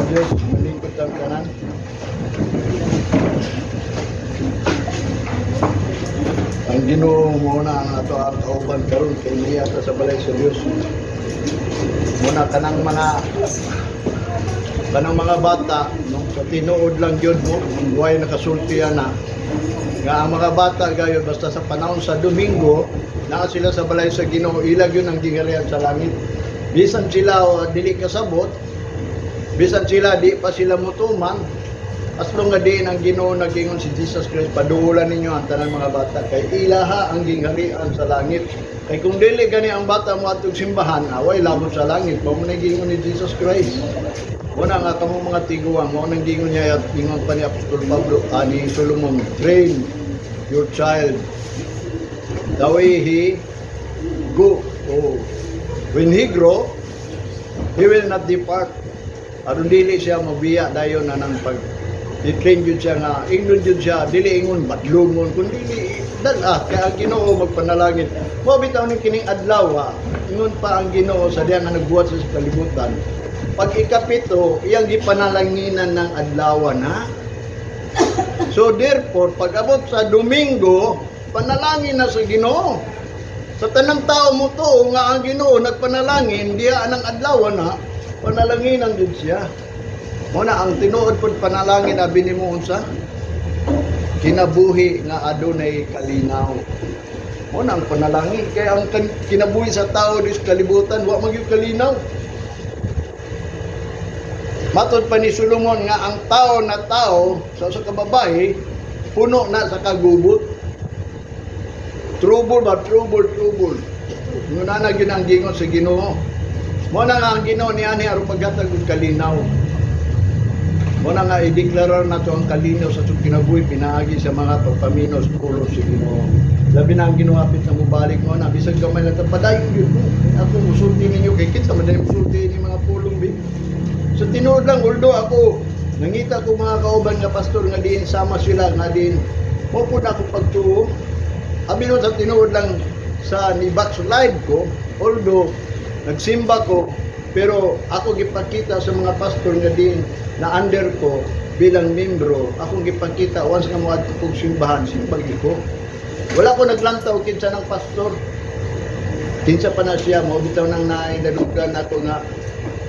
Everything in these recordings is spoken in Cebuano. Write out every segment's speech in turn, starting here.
Diyos, malingkod ang tanan. Ang Ginoo mo na ang ato ang kauban karon kay niya ta sa balay sa Dios. Muna kanang mga bata, no, sa tinuod lang gyud mo, kung buhay nakasulti na nga ang mga bata gayon basta sa panahon sa Domingo naa sila sa balay sa Ginoo, ila gyud ang gingharian sa langit. Bisan sila o dili kasabot, bisan sila di pa sila mutuman, as long nga diin ang Ginoo nagingon si Jesus Christ, paduulan ninyo ang tanan mga bata kay ilaha ang gingharian sa langit. Kay kung dili gani ang bata mo atong simbahan, away lamot sa langit. Mao man gingon ni Jesus Christ. Muna nga kamo mga tiguang, mao nang gingon niya at gingon pa ni Apostol Pablo, ani Solomon, "Train your child the way he go. Oh. When he grow, he will not depart." Aron dili siya mabiya dayon na nang pag i-train jud siya nga ingnon jud siya, dili ingon badlungon kun dili dal-a kay ang Ginoo magpanalangin. Mo bitaw ni kining adlaw ha, ingon pa ang Ginoo sa diya nga nagbuhat sa kalibutan. Pag ikapito, iyang gipanalanginan ng adlawan ha. So therefore, pag abot sa Domingo, panalangin na sa Ginoo. Sa tanang tao mo to nga ang Ginoo nagpanalangin diya anang adlaw na panalanginan jud siya. Mo na ang tinuod pud panalangin abi nimo unsa? Kinabuhi nga adunay kalinaw. Mo na ang panalangin kay ang kinabuhi sa tao dis kalibutan wa man gyud kalinaw. Matod pa ni Solomon nga ang tao na tao sa usa ka babae puno na sa kagubot. Trouble ba? Trouble, trouble. Nguna na gyud ang gingon sa Ginoo. Mo na nga ang Ginoo niya ni aron paghatag og kalinaw. Mo na nga ideklarar nato ang kalinaw sa atong kinabuhi pinaagi sa mga pagpamino sa pulong sa Ginoo. Labi na ang Ginoo hapit na mobalik mo na bisag gamay lang ta, padayon gyud mo. Ako musulti ninyo kay kinsa man dai musulti ni mga pulong bi. Sa tinuod lang, although ako nangita ko mga kauban nga pastor nga diin sama sila nga diin mo pud ako pagtuo. Abi nun sa tinuod lang sa ni backslide ko, although nagsimba ko, pero ako gipakita sa mga pastor nga diin na under ko bilang membro, akong gipakita once nga moadto kog simbahan, simba gyud ko. Wala ko naglantaw kinsa ng pastor. Kinsa pa na siya, mao bitaw nang naay nadugan ako nga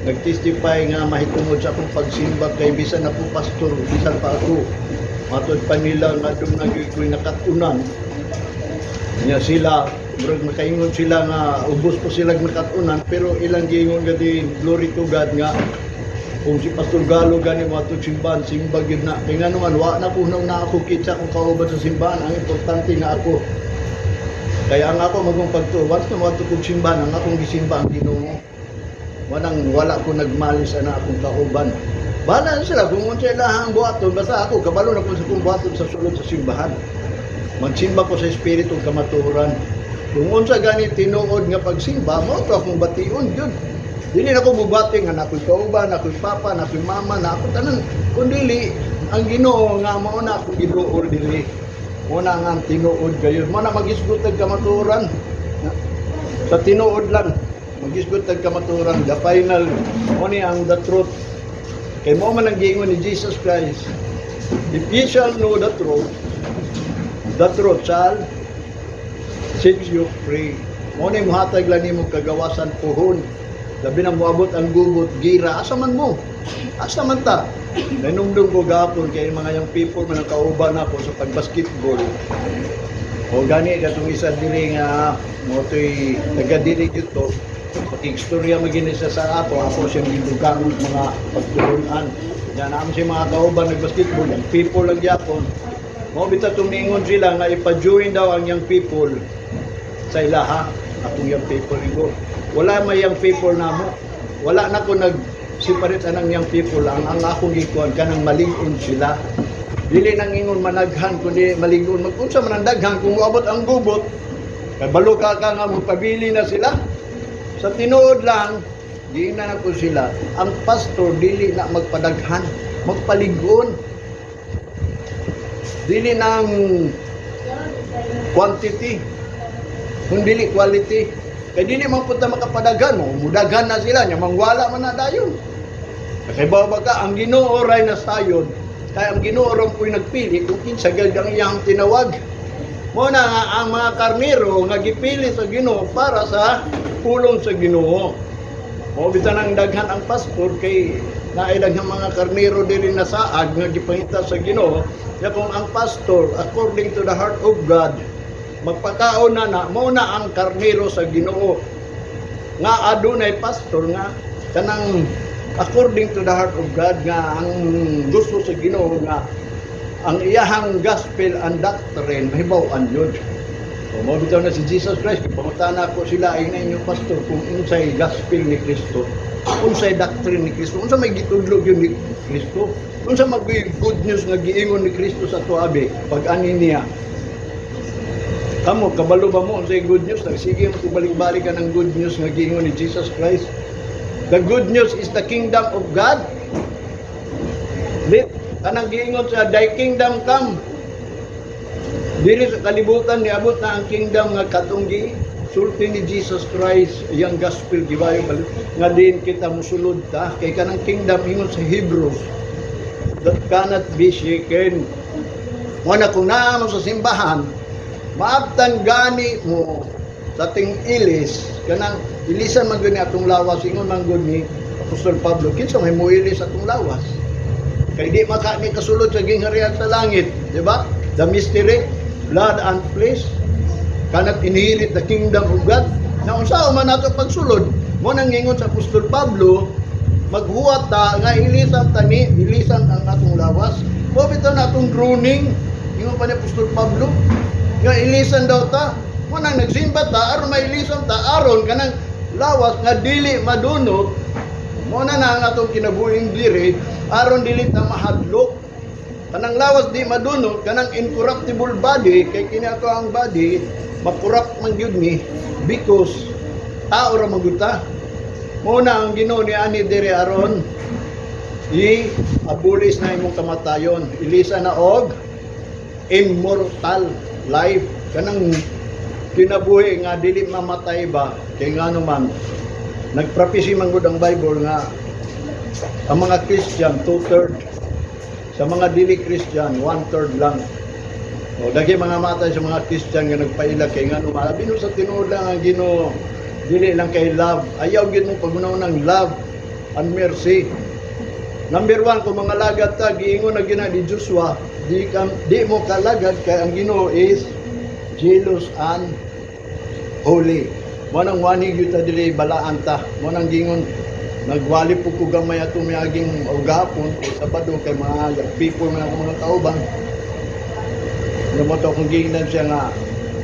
nagtestify nga mahitungod sa akong pagsimba kay bisan ako pastor, bisan pa ako. Matod pa nila nga doon na gyud ko'y nakatunan. Nya sila, murag makaingon sila nga ubos po sila nakatunan, pero ilang giingon nga din, glory to God nga kung si Pastor Galo gani mo atong simbahan, simba gyud na. Kay ngano man wa na ko na ako kitsa kung kauban sa simbahan, ang importante nga ako. Kaya ang ako magong pagtuo, once na moadto kog simbahan, ang akong gisimba ang Ginoo. Wanang wala ko nagmalis ana akong kauban. Bahala na sila kung unsa ilahang buhaton, basta ako kabalo na ko sa akong buhaton sa sulod sa simbahan. Magsimba ko sa espiritu ug kamatuoran. Kung unsa gani tinuod nga pagsimba, mao to akong bation gyud. Dili na ko mubati nga nakoy kauban, nakoy papa, nakoy mama, na ako tanan. Kun dili ang Ginoo nga mao na ako giduol dili. Mao na nga ang tinuod gayon. Mao na magisgot ang kamatuoran. Sa tinuod lang magisgot ang kamatuoran, the final mo ni ang the truth. Kay mo man ang giingon ni Jesus Christ, "If ye shall know the truth shall set you free." Mo ni muhatag lang nimo kagawasan puhon. Labi na moabot ang gubot, gira, asa man mo? Asa man ta? Nanumdum ko gapon kay mga young people man ang kauban ako sa pagbasketball. O gani katong isa diri nga mo to'y taga diri dito. Pakigstorya magini siya sa ako, ako siyang gidugangon mga pagtulunan. Yan naman siya mga kauban nagbasketball, young people lang gyapon. Mao bitaw tumingon sila nga ipa-join daw ang young people sa ilaha, atong young people ko. Wala may young people namo. Wala na ko nag separate anang young people ang akong gikuan kanang malig-on sila. Dili nang ingon managhan kundi malig-on. Magunsa man ang daghan kung moabot ang gubot? Kay balo ka ka nga mopabili na sila. Sa tinuod lang, di na ko sila. Ang pastor dili na magpadaghan, magpalig-on. Dili nang quantity, kung dili quality. Kay dili man punta makapadaghan mo, mudaghan na sila, nya mangwala man na dayon. Nakahibaw ba ka, ang Ginoo ray nasayod, kay ang Ginoo ron po'y nagpili kung kinsa gid ang iyang tinawag. Mo na nga ang mga karnero nga gipili sa Ginoo para sa pulong sa Ginoo. Mao bitan ang daghan ang pastor kay naay daghang mga karnero diri na saag nga gipangita sa Ginoo. Ya kung ang pastor according to the heart of God magpakaon na na, mao na ang karnero sa Ginoo. Nga adunay pastor nga kanang according to the heart of God, nga ang gusto sa Ginoo nga ang iyahang gospel and doctrine mahibaw-an yun. So, mao bitaw na si Jesus Christ, pangutana ko sila ay na inyong pastor kung unsay gospel ni Kristo, unsay doctrine ni Kristo, unsa may gitudlo yun ni Kristo, unsa mag good news nga giingon ni Kristo sa tuabi pag ani niya. Kamo, kabalo ba mo unsay good news? Nagsige mo kung balik-balik ka ng good news nga giingon ni Jesus Christ. The good news is the kingdom of God. Lit, kanang giingon sa "Thy kingdom come." Diri sa kalibutan niabot na ang kingdom nga katong gi sulti ni Jesus Christ, iyang gospel gibayo balik nga din kita musulod ta kay kanang kingdom, ingon sa Hebrews, that cannot be shaken. Mo na kung naa mo sa simbahan, maabtan gani mo sa ting ilis, kanang ilisan man gud ni atong lawas. Ingon man gud ni Apostol Pablo, kinsa may muilis atong lawas kay di maka ni kasulod sa gingharian sa langit, di ba? The mystery, blood and flesh cannot inherit the kingdom of God. Na unsa man nato pagsulod? Mo nang ingon sa Apostol Pablo, maghuwat ta nga ilisan tani, ilisan ang atong lawas. Mo bitaw na atong groaning, ingon pa ni Apostol Pablo nga ilisan daw ta. Mo nang nagsimba ta aron mailisan ta, aron kanang lawas nga dili madunot. Mo na na ang atong kinabuhing diri aron dili ta mahadlok. Kanang lawas di madunot, kanang incorruptible body, kay kini ato ang body makurap man gyud ni because tao ra man gyud ta. Mo na ang Ginoo ni ani diri aron i abolish na imong kamatayon, ilisa na og immortal life, kanang kinabuhi nga dili mamatay ba. Kay ngano man nagprophecy man gud ang Bible nga ang mga Christian two-third, sa mga dili Christian one-third lang. O daghi mga matay sa mga Christian nga nagpaila kay ngano man abi no sa tinuod lang ang Ginoo, dili lang kay love. Ayaw gyud mo pag ng love and mercy. Number one, kung mga lagad ta, giingon na gina ni Joshua, di mo kalagad kay ang Ginoo is jealous and holy. Mo nang wani gyud ta dili balaan ta. Mo nang gingon nagwali po ko gamay ato miaging o gahapon o Sabado kay mga people mga akong mga kauban. Nga mo to kung giingnan siya nga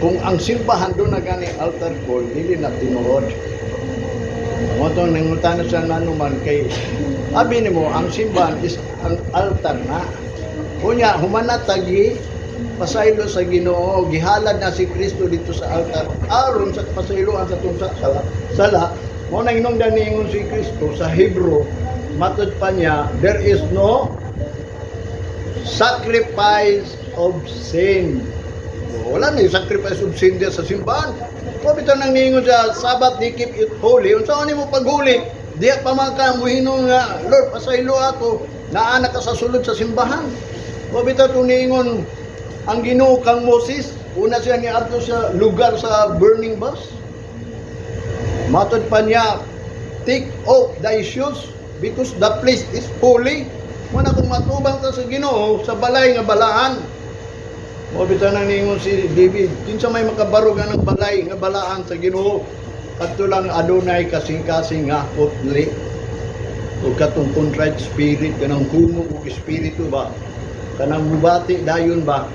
kung ang simbahan doon na gani altar call, dili na tinuod. Mo to nangutana siya nga man kay abi nimo ang simbahan is ang altar na. Unya humana tagi pasaylo sa Ginoo, gihalad na si Kristo dito sa altar aron sa pasayloan sa atong sala. Sala mo nang inungdan niingon si Kristo sa Hebrew, matud pa niya, there is no sacrifice of sin. Wala na yung sacrifice of sin diya sa simbahan. Kung bitaw nang niingon sa Sabbath, di keep it holy. Unsa ni mo paghuli? Diya pa man ka muhinong nga, "Lord, pasaylo ako." Naa na ka sa sulod sa simbahan. Kung bitaw itong niingon ang Ginoo kang Moses, una siya ni adto sa lugar sa burning bush. Matod pa niya, "Take off thy shoes because the place is holy." Muna kung matubang ta sa Ginoo sa balay nga balaan. Mo bitaw nang niingon si David, kinsa may makabarog ang balay nga balaan sa Ginoo? Kadto lang adunay kasing-kasing nga putli. O katong contrite spirit, kanang humong og espiritu ba? Kanang mubati dayon ba?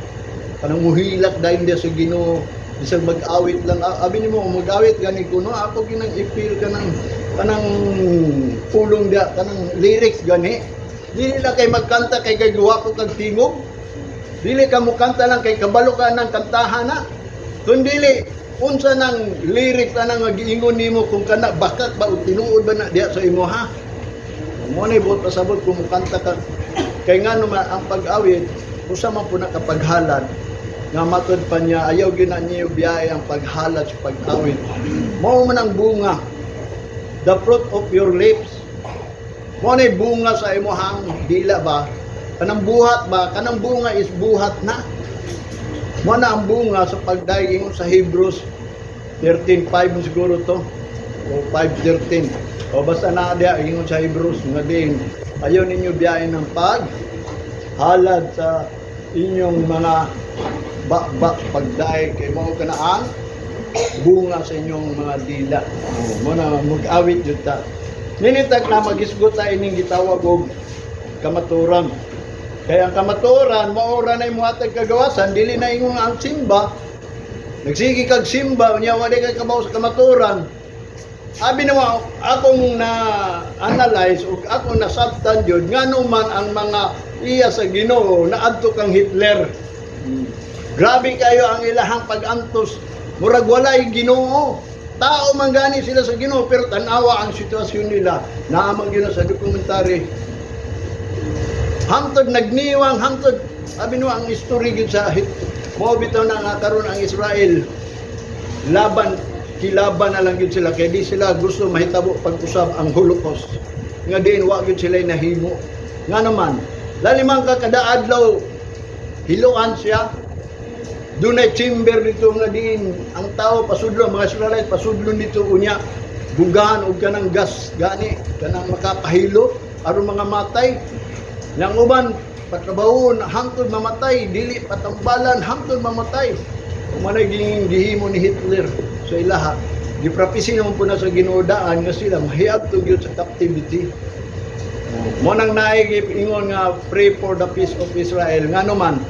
Kanang muhilak dayon diya sa Ginoo. Bisag mag-awit lang, abi nimo mag-awit gani kuno ako ginang i-feel kanang pulong diya, kanang lyrics gani. Dili lang kay magkanta kay kay gwapo kag tingog. Dili ka mo kanta lang kay kabalo ka ng kantahan na. Kun dili unsa nang lyrics na nang giingon nimo, kung kana bakak ba o tinuod ba na diya sa imo ha. Mo na buot pasabot kung mukanta ka kay ngano man ang pag-awit usa man po na kapaghalad nga matod pa niya ayaw gyud na niyo biyahe ang paghalad sa pag-awit. Mao man ang bunga, the fruit of your lips. Mo na bunga sa imuhang dila ba? Kanang buhat ba? Kanang bunga is buhat na. Mo na ang bunga sa pagdayeg sa Hebrews 13:5 siguro to o 5:13 o basta na diya ingon sa Hebrews nga din ayaw ninyo biyain ng pag halad sa inyong mga bakbak pagdayeg kay mao kana ang bunga sa inyong mga dila. Oh, mo na mag-awit jud ta. Ninitag na magisgot ta ining gitawag og kamaturan. Kaya ang kamaturan, maura na imuhatag kagawasan, dili na ingon ang simba. Nagsige kag simba, unya wala kay kabaw sa kamaturan. Abi naman, akong na-analyze ug akong nasabtan jud ngano man ang mga iya sa Ginoo na adto kang Hitler. Grabe kayo ang ilahang pag-antos. Murag walay Ginoo. Tao man gani sila sa Ginoo, pero tanawa ang sitwasyon nila. Naa man Ginoo sa dokumentary. Hangtod nagniwang, hangtod abi no ang history gyud sa mao bitaw na nga karon ang Israel laban kilaban na lang gyud sila kay di sila gusto mahitabo pag-usab ang Holocaust nga diin wa gyud sila nahimo. Nga naman laliman ka kada adlaw hiloan siya. Dunay chamber dito nga diin ang tao pasudlo, mga Israelite pasudlo dito, unya bugahan og kanang gas gani kanang makapahilo aron mga matay. Yang uban patrabahon hangtod mamatay, dili patambalan hangtod mamatay. Umanay gingin gihimo ni Hitler sa ilaha. Giprapisi naman po na sa Ginoo daan nga sila mahiadto gyud sa captivity. Mo nang naay ingon nga pray for the peace of Israel, ngano man,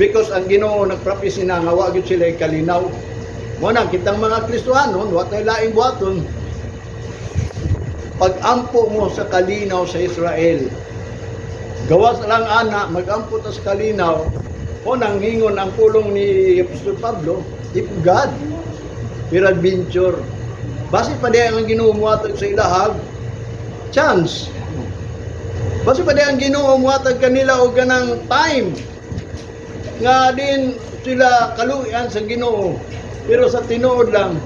because ang Ginoo nagprapisi na nga wa gyud sila kalinaw. Mo nang kitang mga Kristohanon, wa tay laing buhaton. Pag-ampo mo sa kalinaw sa Israel. Gawas lang ana, magampo ta sa kalinaw, o nang ingon ang pulong ni Apostol Pablo, if God, peradventure. Basi pa di ang Ginoo muhatag sa ilahag, chance. Basi pa di ang Ginoo muhatag kanila og ganang time nga din sila kaluyan sa Ginoo. Pero sa tinuod lang,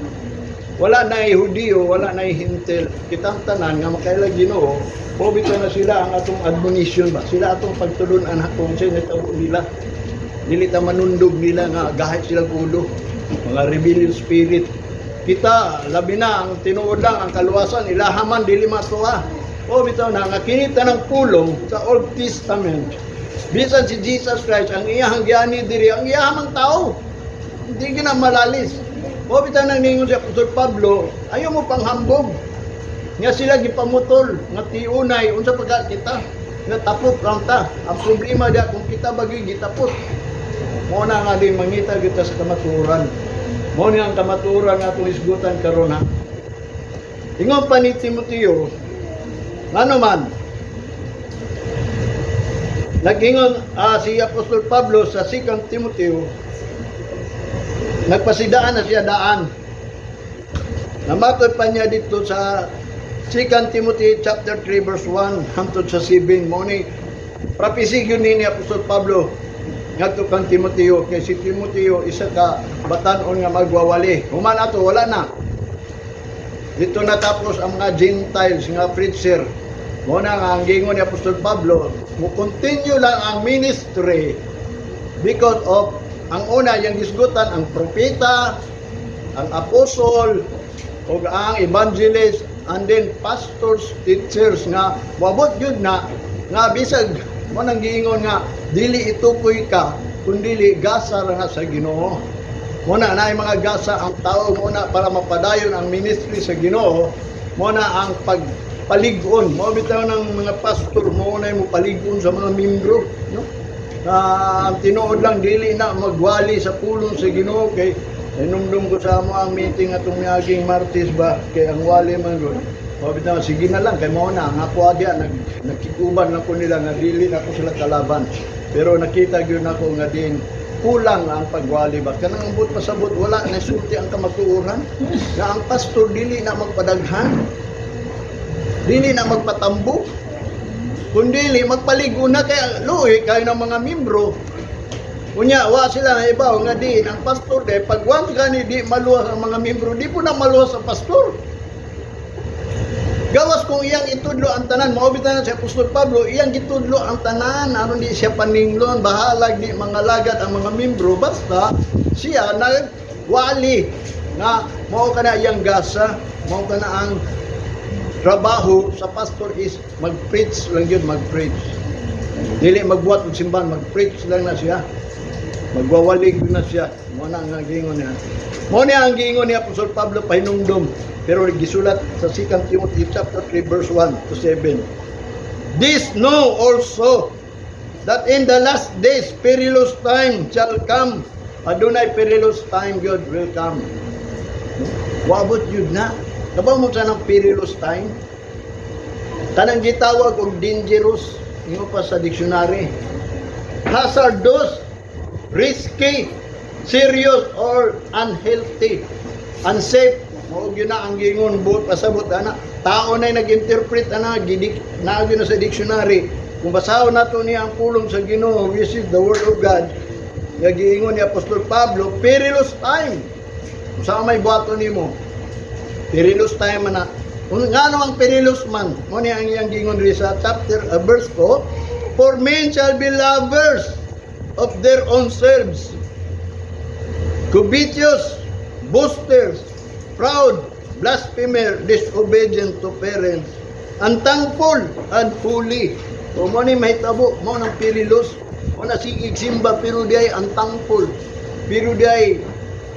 wala na Hudiyo, wala na Hentil. Kitang tanan nga makaila Ginoo, mao bitaw na sila ang atong admonition ba? Sila atong pagtulun-an kung sa nitabo nila. Dili ta manundog nila nga gahit sila ulo. Mga rebellion spirit. Kita, labi na ang tinuod lang, ang kaluwasan, ilaha man, dili matuwa. O bitaw na, nga kini tanang pulong sa Old Testament. Bisan si Jesus Christ, ang iyahang giani diri, ang iyahang tao. Hindi gina malalis. O bitaw nang ningon si Apostol Pablo, ayaw mo pang hambog. Nga sila gipamutol, nga tiunay, unsa pa kita, nga tapok lang ta. Ang problema dia kung kita bagay gitapot. Mo na nga din mangita kita sa kamaturan. Mo ni ang kamaturan nga atong isgutan karon ha. Ingon pa ni Timoteo, ngano man, nag-ingon si Apostol Pablo sa 2 Timoteo, nagpasidaan na siya daan. Namatoy pa niya dito sa 2 Timothy chapter 3 verse 1 hangtod sa 7. Mo ni prophecy yun ni Apostol Pablo ngadto kang Timoteo, kay si Timoteo isa ka batan-on nga magwawali. Human ato wala na. Dito natapos ang mga Gentiles nga preacher. Mo na nga ang gingon ni Apostol Pablo, mo continue lang ang ministry because of ang una yang gisgutan ang propeta, ang apostol, ug ang evangelist, and then pastors, teachers nga wabot yun na nga bisag mo nang giingon nga dili itukoy ka kundi gasa ra na sa Ginoo. Mo na naay mga gasa ang tao mo na para mapadayon ang ministry sa Ginoo. Mo na ang pagpalig-on mo bitaw ng mga pastor, mo na mo palig-on sa mga membro, no, na ang tinuod lang dili na magwali sa pulong sa Ginoo, kay hinumdum ko sa amo ang meeting atong miaging Martes ba, kay ang wali man gud. Mao bitaw, sige na lang, kay mao na ang ako adya nagkiguban lang ko nila nga dili na ko sila kalaban. Pero nakita gyud nako nga din kulang ang pagwali ba, kanang ambot pasabot wala na sulti ang kamatuoran nga ang pastor dili na magpadaghan, dili na magpatambo, kundi magpaligo na, kay luoy kayo ng mga membro. Unya, wa sila na ibaw nga di ang pastor de pag once gani di maluwas ang mga membro, di po na maluwas ang pastor. Gawas kung iyang itudlo ang tanan, mao bitaw si Apostol Pablo, iyang gitudlo ang tanan aron di siya paninglon, bahalag di mga lagad ang mga membro, basta siya nagwali nga mao kana iyang gasa, mao kana ang trabaho sa pastor is mag-preach lang yun, mag-preach. Dili magbuhat og simbahan, mag-preach lang na siya. Magwawalig na siya. Mao na ang giingon niya. Mao niya ang giingon ni Apostol Pablo pahinumdom. Pero gisulat sa 2 Timothy chapter 3 verse 1 to 7. "This know also that in the last days perilous time shall come." Adunay perilous time God will come. Wabot yun na. Kabaw mo sa ng perilous time? Kanang gitawag og dangerous, ingon pa sa dictionary. Hazardous, risky, serious or unhealthy, unsafe. Mao gyud na ang giingon buot pasabot ana. Tao na nag-interpret ana gidik naa gyud na sa dictionary. Kung basahon nato niya ang pulong sa Ginoo, which is the word of God, nga giingon ni Apostol Pablo, perilous time. Kung sa may buhaton nimo, perilous time man na. Kung ngano ang perilous man, mo ni ang iyang giingon diri sa chapter verse ko, "For men shall be lovers of their own selves, covetous, boasters, proud, blasphemer, disobedient to parents, unthankful, unholy." O mo ni mahitabo, mo nang perilous, mo na sigig simba pero di ay unthankful. Pero di ay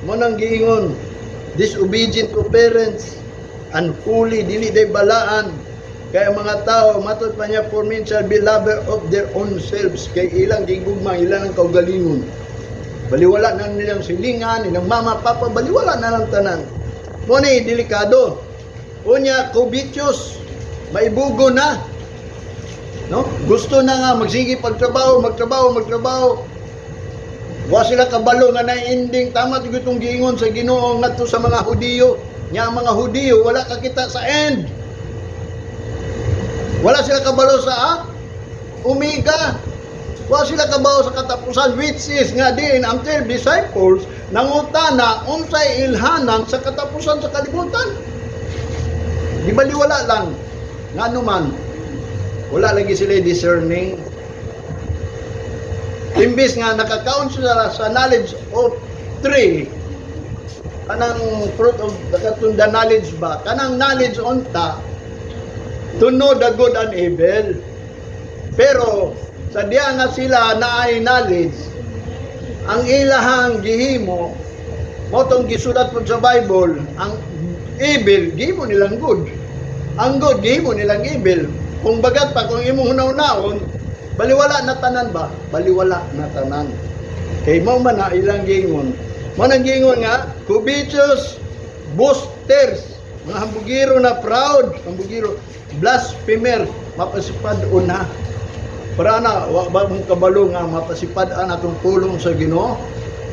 mo nang giingon disobedient to parents, unholy, dili day balaan. Kaya mga tao, matod pa niya, "For men shall be lover of their own selves." Kay ilang gigugma, ilang ang kaugalingon. Baliwala na nilang silingan, nilang mama, papa, baliwala na lang tanan. Mo ni delikado. Unya, covetous, maibugo na. No? Gusto na nga magsige pagtrabaho, magtrabaho, magtrabaho. Wa sila kabalo nga na-ending tama gyud itong giingon sa Ginoo ngadto sa mga Hudiyo. Nya ang mga Hudiyo wala kakita sa end. Wala sila kabalo sa Omega. Wa sila kabalo sa katapusan, which is nga din ang 12 disciples nangutana unsay ilhanan sa katapusan sa kalibutan. Di baliwala lang. Ngano man, wala lagi sila discerning. Imbis nga nakakaon sila sa knowledge of tree, kanang fruit of the katong the knowledge ba, kanang knowledge unta, to know the good and evil. Pero sa diya nga sila naay knowledge, ang ilahang gihimo, mo tong gisulat po sa Bible, ang evil, gihimo nilang good. Ang good, gihimo nilang evil. Kung bagat pa, kung imong hunaw-naon, baliwala na tanan ba? Baliwala na tanan. Kay mo man na ilang giingon. Mo nang giingon nga, covetous, boasters, mga hambugiro na proud, hambugiro, blasphemer, mapasipad una. Para na, wa ba mong kabalo nga mapasipad ang atong pulong sa Ginoo?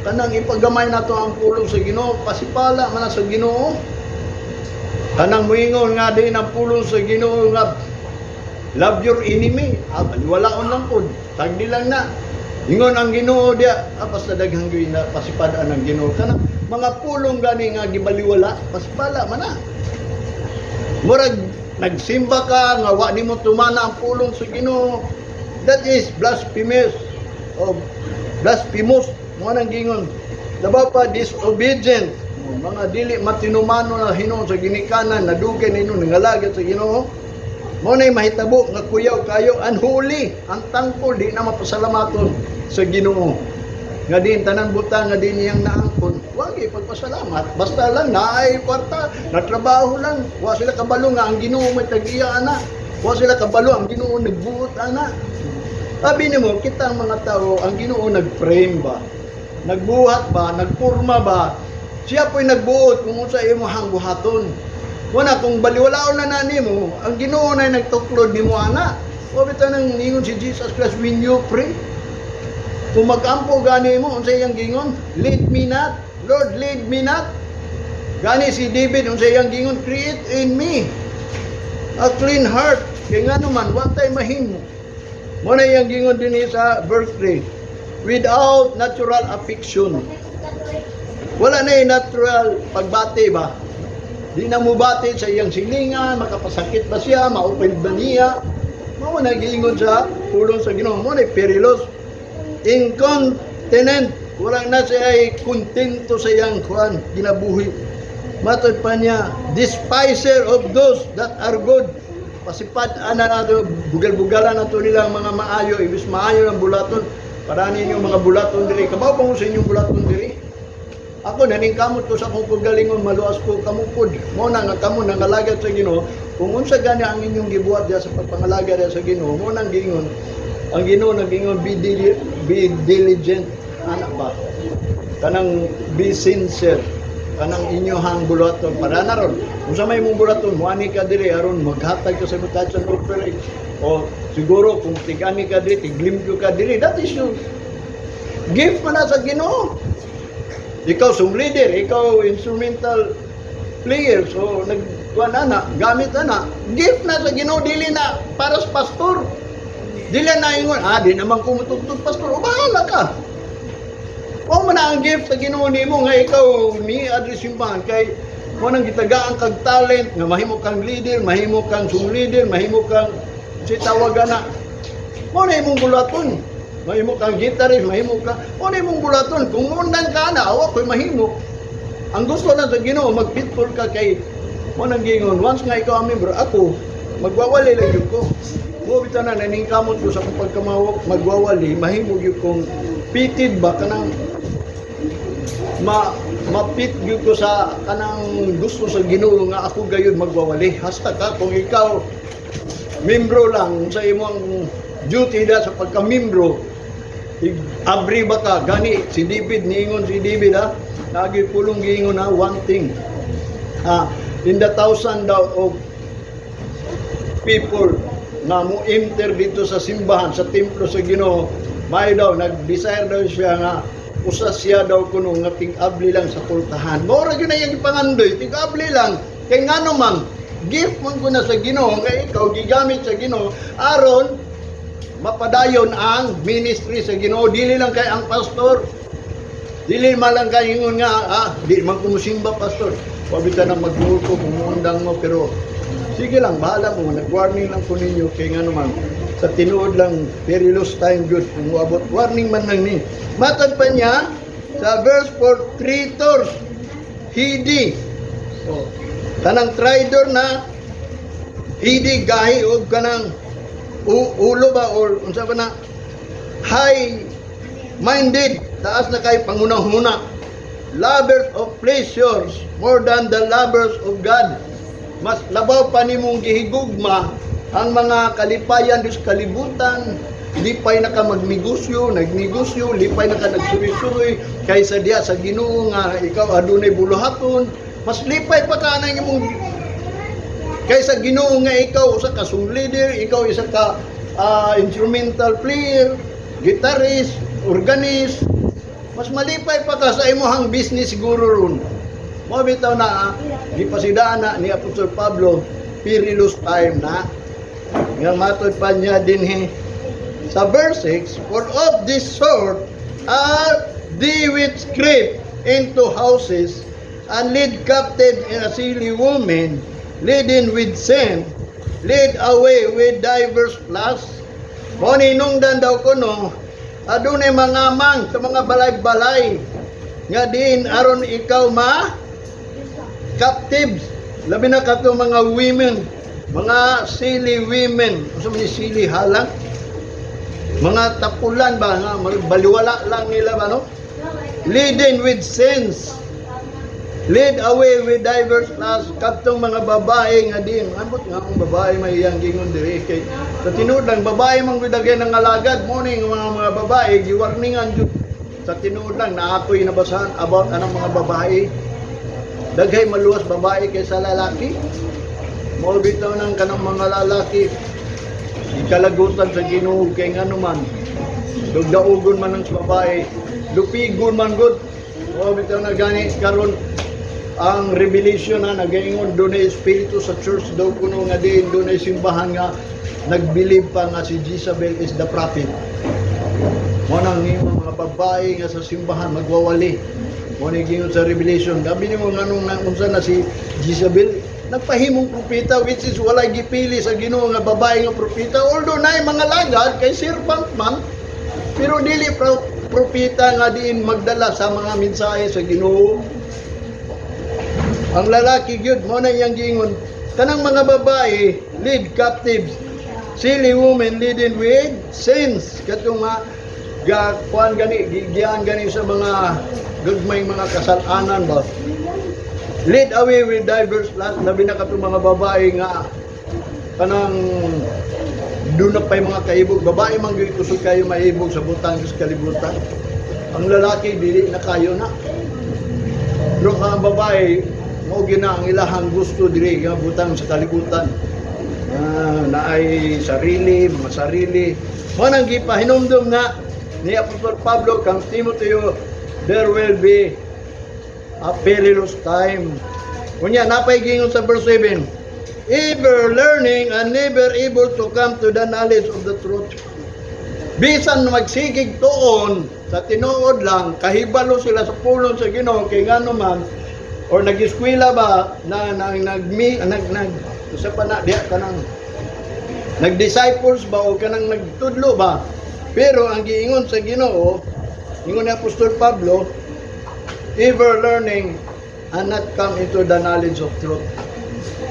Kanang ipagamay nato ang pulong sa Ginoo, pasipala man na sa Ginoo. Kanang muingon nga din ang pulong sa Ginoo nga love your enemy. Ah, baliwalaon lang pod. Tagdi lang na. Ingon ang Ginoo diya, basta daghang gyud na pasipadaan ang Ginoo. Kanang mga pulong gani nga gibaliwala, pasipala man na. Murag nagsimba ka nga wa nimo tumana ang pulong sa Ginoo. That is blasphemous. O blasphemous mo nang gingon. Labaw pa disobedient. Mga dili matinumano na hinuon sa ginikanan, nadugay nino nangalagad sa Ginoo. Mo nay mahitabo nga kuyaw kayo, unholy, unthankful, di na mapasalamaton sa Ginoo. Nga din tanan butang nga din niyang naangkon, wag ipagpasalamat. Basta lang naay kwarta, natrabaho lang, wa sila kabalo nga ang Ginoo may tag-iya ana. Wa sila kabalo ang Ginoo nagbuot ana. Sabi nimo, kita ang mga tao, ang Ginoo nag-frame ba? Nagbuhat ba? Nagpurma ba? Siya po'y nagbuot kung unsa imong buhaton. Wala kung baliwalaon na na nimo, ang Ginoo na nagtuklod nimo ana. Wa bitaw nang ningon si Jesus Christ, "When you pray," kung mag-ampo gani mo, unsa iyang gingon? "Lead me not. Lord, lead me not." Gani si David, unsa iyang gingon? "Create in me a clean heart." Kay nga naman, wa tay mahimo. Mo na iyang gingon din sa verse 3. Without natural affection. Wala na yung natural pagbati ba? Di na mubati sa iyang silingan, makapasakit ba siya, ma-offend ba niya. Mao na giingon sa pulong sa Ginoo, mao na perilous. Incontinent, wala na siya ay kontento sa iyang kuan, ginabuhi. Matod pa niya, despiser of those that are good. Pasipad ana nato, bugal-bugalan nato nila ang mga maayo, ibis maayo ng bulaton. Para ninyo mga bulaton diri. Kabaw pa mo sa inyong bulaton diri. Ako naningkamot ko sa akong kagalingon, maluwas ko kamupod. Mo na nga kamo nangalagad sa Ginoo, kung unsa gani ang inyong gibuhat diya sa pagpangalagad diya sa Ginoo, mo nang giingon. Ang Ginoo nag-ingon, be diligent, anak ba? Kanang be sincere, kanang inyohang bulaton para na ron. Unsa may imong bulaton, muani ka diri aron maghatag ka sa tithes and offering. O siguro kung tig-ani ka diri, tiglimpyo ka diri, that is your gift man na sa Ginoo. Ikaw song leader, ikaw instrumental player, so nagkuan na, gamit na, gift na sa Ginoo, dili na para sa pastor. Dili na ingon, "Ah, di naman ko mutugtog, pastor." O bahala ka. Wa man na ang gift sa Ginoo nimo nga ikaw ni address simbahan kay mo nang gitagaan kag talent nga mahimo kang leader, mahimo kang song leader, mahimo kang si tawagan na. Mo na imong bulaton. Mahimo kang guitarist, mahimo ka. Mo na imong bulaton. Kung undang ka na, awa ko'y mahimo. Ang gusto lang sa Ginoo, mag-faithful ka kay mo nang gingon. Once nga ikaw ang member, ako, magwawali lang yun ko. Mo bitaw na naningkamot ko sa akong pagkamawak, magwawali, mahimo gyud kong pitid ba, kanang mapit gyud ko sa kanang gusto sa Ginoo nga ako gayud magwawali. Hasta ka kung ikaw membro lang sa imong duty da sa pagka-membro, abri ba ka gani. Si David, niingon si David, ha, lagi pulong giingon na one thing, in the thousand daw of people nga mo enter dito sa simbahan, sa templo sa Ginoo, may daw nag-desire daw siya nga usa siya daw kuno nga ting-abli lang sa pultahan. Mao ra gyud na iyang gipangandoy, ting-abli lang. Kay ngano man, gift man ko na sa Ginoo nga ikaw gigamit sa Ginoo aron mapadayon ang ministry sa Ginoo. Dili lang kay ang pastor. Dili man lang kay ingon nga, "Ah, di man ko musimba, pastor." Wa bitaw na maglulko kung muundang mo, pero sige lang, bahala mo. Nag-warning lang ko ninyo kay nga naman sa tinuod lang, perilous time good kung moabot. Warning man lang ni. Matag pa niya sa verse 4, traitors, heady. Oh, kanang traitor na heady, gahi og kanang ulo ba or unsa ba na, high minded, taas na kay pangunahuna, lovers of pleasures more than the lovers of God. Mas labaw pa nimong gihigugma ang mga kalipayan sa kalibutan, lipay na ka magnegosyo, nagnegosyo, lipay na ka nagsuroy-suroy kaysa diya sa Ginoo nga ikaw adunay buluhaton. Mas lipay pa ka nang imong kaysa Ginoo nga ikaw usa ka song leader, ikaw isa ka instrumental player, guitarist, organist. Mas malipay pa ka sa imong business siguro ron. Mo bitaw na gipasidaan na ni Apostol Pablo, perilous time na. Nga matod pa niya dinhi sa verse 6, "For of this sort are they which creep into houses and lead captive in a silly woman, laden with sin, led away with divers lusts." Mo ninungdan daw kuno, adunay mga mang sa mga balay-balay nga diin aron ikaw ma captives, labi na kato mga women, mga silly women. Unsa man ni silly? Halang, mga tapulan ba nga baliwala lang nila ba, no? Laden with sins, led away with diverse lusts, kadtong mga babae nga din ambot nga akong babae may iyang gingon diri kay sa tinuod lang babae man gud ng alagad mo ni mga babae giwarningan jud. Sa tinuod lang na ako'y nabasahan about anang mga babae, daghay maluwas babae kaysa lalaki. Mao bitaw nang kanang mga lalaki ikalagutan sa Ginoo kay ngano man dugdaugon man ang babae, lupigon man gud. Mao bitaw na gani karon ang revelation na nagaingon dunay espiritu sa church daw kuno nga diin dunay simbahan nga nag-believe pa nga si Jezebel is the prophet. Mo nang imong mga babae nga sa simbahan magwawali. Mo ni giingon sa Revelation, gabi nimo nganong na unsa na si Jezebel, nagpahimong propeta, which is wala gipili sa Ginoo nga babae nga propeta, although naay mga lagad kay servant man, pero dili propeta nga diin magdala sa mga mensahe sa Ginoo. Ang lalaki gyud mo na iyang giingon, kanang mga babae lead captives, silly women leading with sense, katong nga ga kuan gani, giyaan gani sa mga gagmay mga kasalanan ba, lead away with diverse lust, labi na katong mga babae nga kanang doon na pa'y mga kaibog. Babae man gyud kusog kayo maibog sa butang sa kalibutan. Ang lalaki dili na kayo na. Pero ang babae, mao gyud na ang ilahang gusto diri nga butang sa kalibutan. Ah, naay sarili, mga sarili. Mo nang gipahinumdum na ni Apostol Pablo kang Timoteo, there will be a perilous time. Unya, napay gingon sa verse 7, ever learning and never able to come to the knowledge of the truth. Bisan magsigig tuon sa tinuod lang, kahibalo sila sa pulong sa Ginoo kay ngano man or nag-eskwela ba na nag nag nag nag sa pa na diha kanang nag-disciples ba o kanang nagtudlo ba, pero ang giingon sa Ginoo, ingon ni Apostol Pablo, ever learning and not come into the knowledge of truth.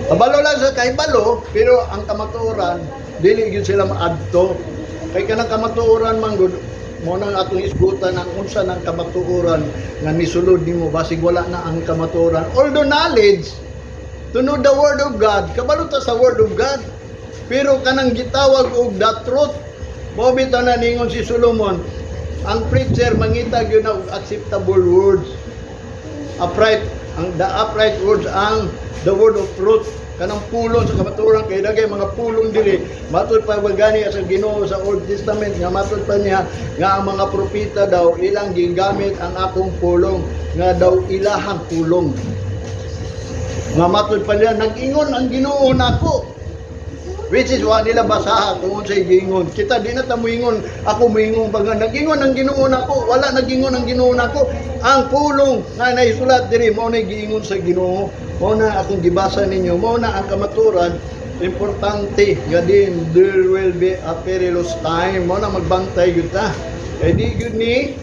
Kabalo lang sa kahibalo, pero ang kamatuoran, dili gyud sila maadto. Kay kanang kamatuoran man gud, mo nang atong isgutan ang unsa ng kamatuoran nga nisulod nimo, basig wala na ang kamatuoran. Although knowledge, to know the word of God, kabalo ta sa word of God. Pero kanang gitawag og the truth, mao bitaw na ningon si Solomon, ang preacher mangita gyud na og acceptable words. Upright, ang the upright words, ang the word of truth, kanang pulong sa kamatuoran, kay dagay mga pulong diri. Matud pa ba gani sa Ginoo sa Old Testament nga matud pa niya nga ang mga propeta daw ilang gigamit ang akong pulong, nga daw ilahang pulong, nga matud pa niya nag-ingon ang Ginoo nako, which is wa nila basaha kung unsay giingon. Kita di na ta moingon, ako moingon pa nga nag-ingon ang Ginoo nako, wala nag-ingon ang Ginoo nako. Ang pulong nga naisulat diri mao na giingon sa Ginoo. Mao na akong gibasa ninyo, mao na ang kamaturan importante nga din there will be a perilous time. Mao na magbantay gyud ta. Kay di gyud ni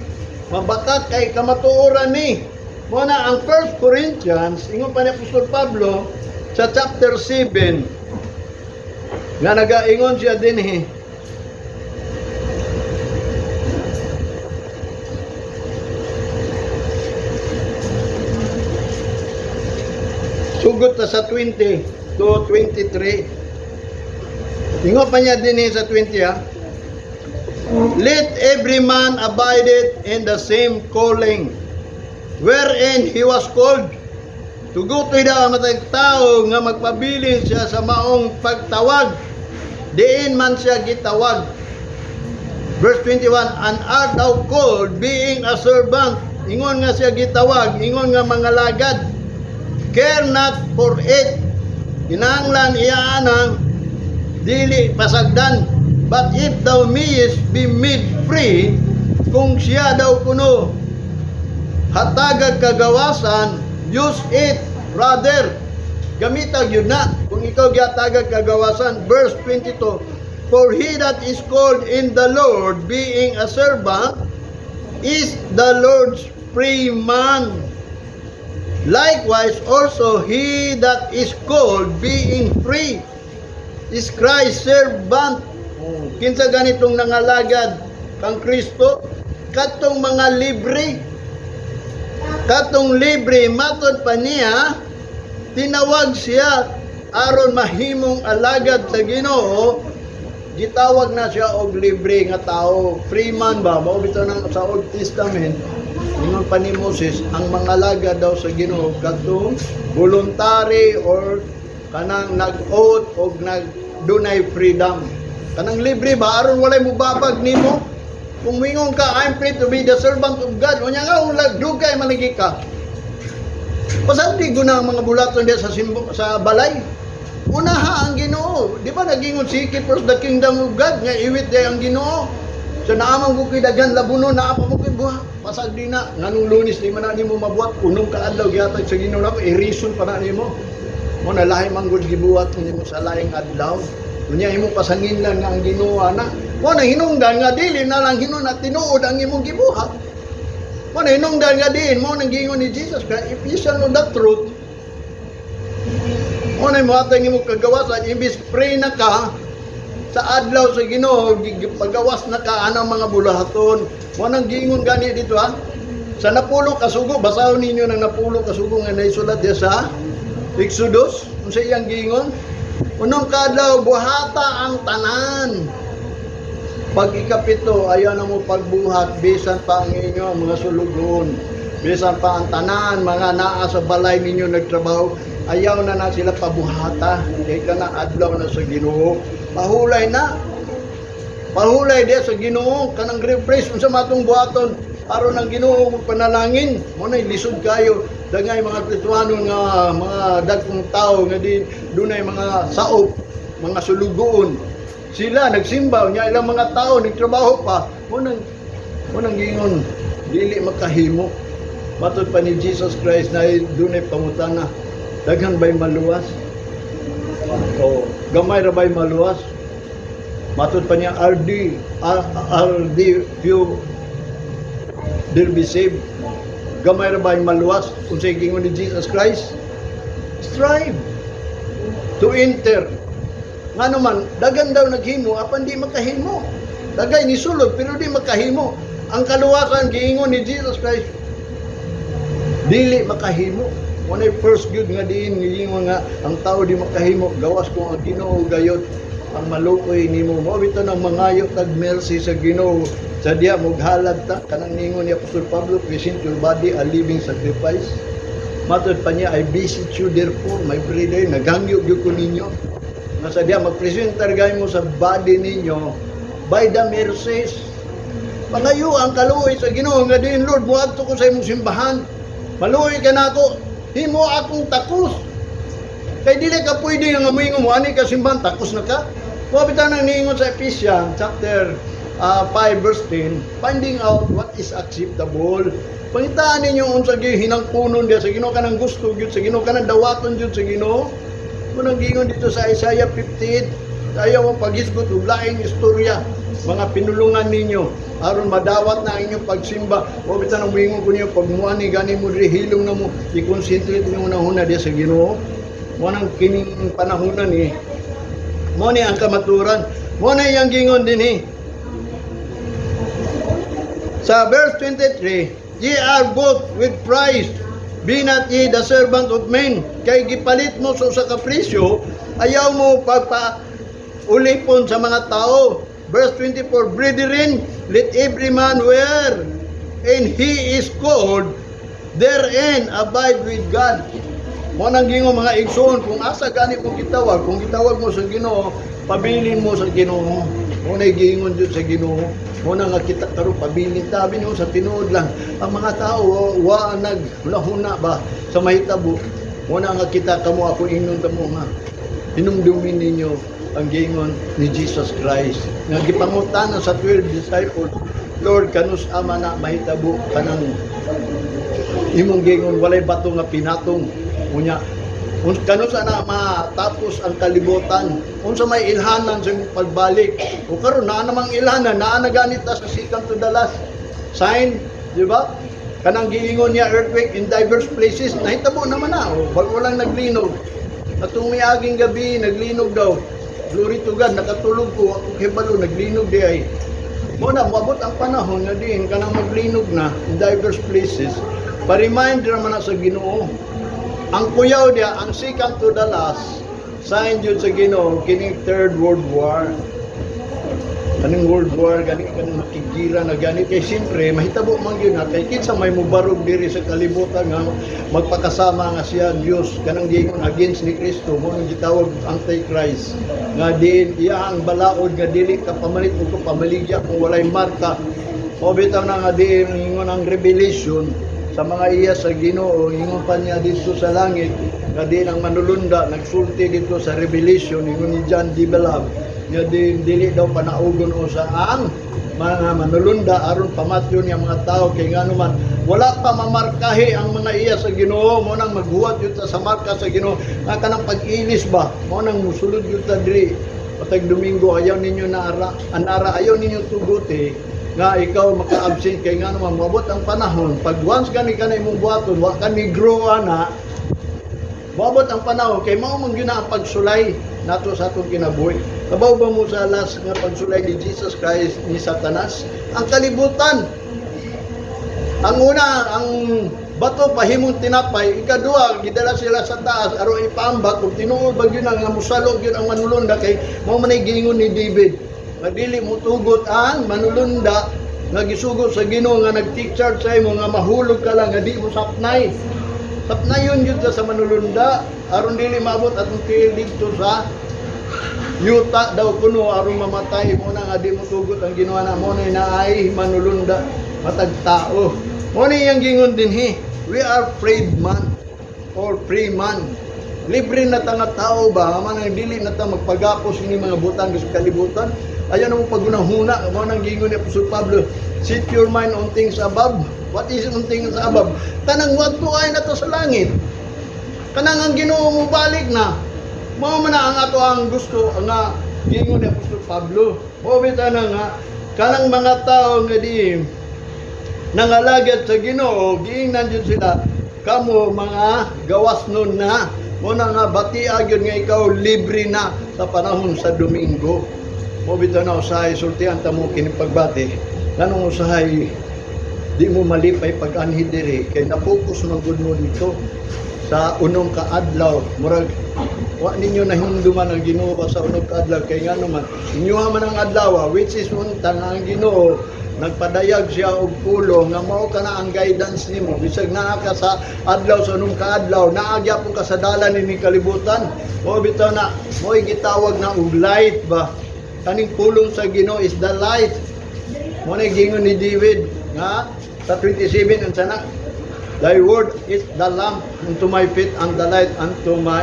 mabakak kay kamatuoran ni. Mao na ang 1 Corinthians, ingon pa ni Apostol Pablo sa chapter 7 nga nagaingon siya dinhi. Sugot ta sa 20 to 23. Ingon pa niya dinhi sa 20 ha. "Let every man abide it in the same calling wherein he was called." Tugutoy daw ang matag tao nga magpabilin siya sa maong pagtawag. Diin man siya gitawag. Verse 21, "And art thou called being a servant?" Ingon nga siya gitawag, ingon nga mga lagad. "Care not for it." Kinahanglan iya anang dili pasagdan. "But if thou mayest be made free," kung siya daw kuno hatagag kagawasan, "use it rather." Gamita gyud na kung ikaw gihatagag kagawasan. Verse 22, "For he that is called in the Lord, being a servant, is the Lord's free man. Likewise also he that is called being free is Christ's servant." Kinsa ganitong nangalagad kang Kristo? Katong mga libre. Katong libre, matod pa niya, tinawag siya aron mahimong alagad sa Ginoo, gitawag na siya og libre nga tao. Free man ba? Mao bitaw nang sa Old Testament, ingon pa ni Moses, ang mga alagad daw sa Ginoo kadtong voluntary or kanang nag-oath og nag dunay freedom. Kanang libre ba, aron walay mubabag nimo. Kung mingon ka, "I'm free to be the servant of God." Unya nga, ulag, dugay malagi ka. Pasanti ko na ang mga bulaton diya sa balay. Unaha ang Ginoo. Di ba nagingon, "Seek ye first the kingdom of God," nga iwit diya ang Ginoo. Sa naa man ko kay daghan labunon, naa pa mo kay buha. Pasag di na nganong Lunes di man na nimo mabuhat? Unom ka adlaw gihatag sa Ginoo nako, i-reason pa na nimo. Mo na lahi man gud gibuhat nimo sa laing adlaw. Unya imo pasangin lang nga ang Ginoo ana. Mo na hinungdan nga dili na lang hinon na tinuod ang imong gibuhat. Mo na hinungdan nga diin mo nang giingon ni Jesus Christ, "If you shall know the truth," mo na mohatag nimo kagawasan. Imbis pray na ka sa adlaw sa Ginoo, pagawas na ka anang mga bulahaton. Mo nang giingon gani dito ha. Sa napulo kasugo, basahon ninyo ng napulo kasugo nga naisulat diya sa Exodus, unsa iyang giingon? Unom ka adlaw buhata ang tanan. Pag ikapito, ayaw na mo pagbuhat, bisan pa ang inyo mga sulugon, bisan pa ang tanan, mga naa sa balay ninyo nagtrabaho, ayaw na na sila pabuhata. Kay ka na adlaw na sa Ginoo. Pahulay na. Pahulay diya sa Ginoo, kanang refresh unsa matong buhaton aron ang Ginoo magpanalangin. Mo na lisod kayo dangay mga Kristohano nga mga dagkong tao nga di dunay mga saop, mga sulugoon. Sila nagsimba nya ilang mga tao nagtrabaho pa. Mo nang giingon dili makahimo. Matod pa ni Jesus Christ na dunay pangutana. Daghan ba'y maluwas? O gamay ra ba'y maluwas? Matod pa niya, are the few will be saved? Gamay ra ba'y maluwas? Kung sa giingon ni Jesus Christ, "Strive to enter." Nga naman, dagan daw naghimo, apan di makahimo. Dagay ni sulod, pero di makahimo. Ang kaluwasan, giingon ni Jesus Christ, dili makahimo. Unay first good nga diin giingon nga ang tao di makahimo gawas kung ang Ginoo gayot ang maluoy nimo. Mao bitaw nang mangayo tag mercy sa Ginoo sa diya moghalad ta, kanang ningon ni Apostol Pablo, "Present your body a living sacrifice." Matod pa niya, "I beseech you therefore, my brethren," naghangyo gyud ko ninyo nga sa diya magpresentar gay mo sa body ninyo by the mercies. Pangayo ang kaluoy sa Ginoo nga diin, "Lord, moadto ko sa imong simbahan. Maluoy ka nako. Himo akong takos." Kay dili ka pwede nga moingon mo ani ka simbahan, takos na ka. Wa bitaw nang niingon sa Ephesians chapter 5 verse 10, finding out what is acceptable. Pangitaan ninyo unsa gyud hinangkunon diya sa Ginoo, kanang gusto gyud sa Ginoo, kanang dawaton gyud sa Ginoo. Munang giingon dito sa Isaiah 58, ayaw mo paghisgot og laing istorya, mga pinulungan ninyo aron madawat na ang inyong pagsimba. O bitaw nang moingon ko niyo, pag muani gani mo diri, hilom na mo, i-concentrate niyo una diya sa Ginoo. Mo nang kining panahonan ni mo ni ang kamaturan. Mo na iyang gingon dinhi. Sa verse 23, "Ye are bought with price. Be not ye the servant of men." Kay gipalit mo sa usa ka presyo, ayaw mo pagpa ulipon sa mga tao. Verse 24, "Brethren, let every man where and he is called, therein abide with God." Mo nang gingon, mga igsoon, kung asa gani mo gitawag, kung gitawag mo sa Ginoo, pabilin mo sa Ginoo. Mo na giingon jud sa Ginoo. Mo na nga kita karon pabilin tabi no sa tinuod lang. Ang mga tao wa nag hunahuna ba sa mahitabo. Mo na nga kita kamo, ako ingnon kamo nga hinumdumin ninyo ang giingon ni Jesus Christ nga gipangutana sa 12 disciples, "Lord, kanus ama na mahitabo kanang imong giingon walay bato nga pinatong? Unya kanus ana matapos ang kalibutan? Unsa may ilhanan sa imong pagbalik?" O karon naa namang ilhanan, naa na ganit ta sa second to the last sign, di ba? Kanang giingon niya, earthquake in diverse places, nahitabo naman na. O bago lang naglinog atong miaging gabi, naglinog daw. Glory to God, nakatulog ko, ako kibalo naglinog di ay. Mo na moabot ang panahon nga diin kanang maglinog na in diverse places. Pa-reminder man na sa Ginoo. Ang kuyaw diya, ang second to the last sign jud sa Ginoo, kining Third World War. Kaning World War gani, kanang makiggira na gani, kay siyempre mahitabo man gyud na, kay kinsa may mubarog diri sa kalibutan nga magpakasama nga siya Dios, kanang giingon against ni Kristo, mo nang gitawag Antichrist, nga diin iya ang balaod nga dili ka pamalit o ka pamaligya kung walay marka. O bitaw na nga diin ingon ang Revelation sa mga iya sa Ginoo, ingon pa niya dito sa langit nga diin ang manulunda nagsulti dito sa Revelation, ingon ni John D. Belab nga diin dili daw panaugon o sa ang mga manulunda aron pamatyon niya mga tao, kay ngano man wala pa mamarkahi ang mga iya sa Ginoo. Mo nang maghuwat yun ta sa marka sa Ginoo nga kanang pag-ilis ba. Mo nang musulod yun ta diri patag Domingo. Ayaw ninyo na ara anara, ayaw ninyo tuguti nga ikaw maka-absent, kay ngano man moabot ang panahon pag once gani ka na imong buhaton, wa ka ni grow ana. Moabot ang panahon kay mao man gyud na ang pagsulay nato sa atong kinabuhi. Kabaw ba mo sa last nga pagsulay ni Jesus Christ ni Satanas? Ang kalibutan. Ang una, ang bato pahimong tinapay. Ikaduha, gidala sila sa taas aron ipaambak kung tinuod ba gyud ang nga musalog gyud ang manulunda, kay mao man ay giingon ni David nga dili mo tugot ang manulunda nga gisugot sa Ginoo nga nag-take charge sa imo nga mahulog ka lang nga di mo sapnay. Sapnayon yun sa manulunda aron dili maabot atong tiil didto sa yuta daw kuno aron mamatay mo na nga di mo tugot ang Ginoo na mo na naay manulunda matag tao. Mo ni iyang gingon dinhi, we are free man or free man. Libre na ta nga tao ba man ang dili na ta magpagapos ini mga butang sa kalibutan. Ayaw na mo pagunahuna. Mo nang gingon ni Apostol Pablo, "Set your mind on things above." What is on things above? Tanang wadto ay na to sa langit. Kanang ang Ginoo mo balik na. Mao man na ang ato ang gusto nga gingon ni Apostol Pablo. Mao bitaw na nga kanang mga tao nga di nangalagad sa Ginoo, giingnan jud sila, "Kamo mga gawas nun na." Mo na nga batia gyud nga ikaw libre na sa panahon sa Domingo. Mo bitaw na usahay sultian ta mo kini pagbati. Nganong usahay di mo malipay pag anhi diri kay napokus man gud mo dito sa unong kaadlaw? Murag wa ninyo nahimduman ang Ginoo ba sa unong kaadlaw, kay ngano man inyoha man ang adlaw, which is unta nga ang Ginoo nagpadayag siya og pulong nga mao kana ang guidance nimo bisag naa ka sa adlaw, sa unong kaadlaw, naa gyapon ka sa dalan ini kalibutan. Mo bitaw na mo'y gitawag na og light ba. Kaning pulong sa Ginoo is the light. Mo na gingon ni David nga sa 27, unsa na? "Thy word is the lamp unto my feet and the light unto my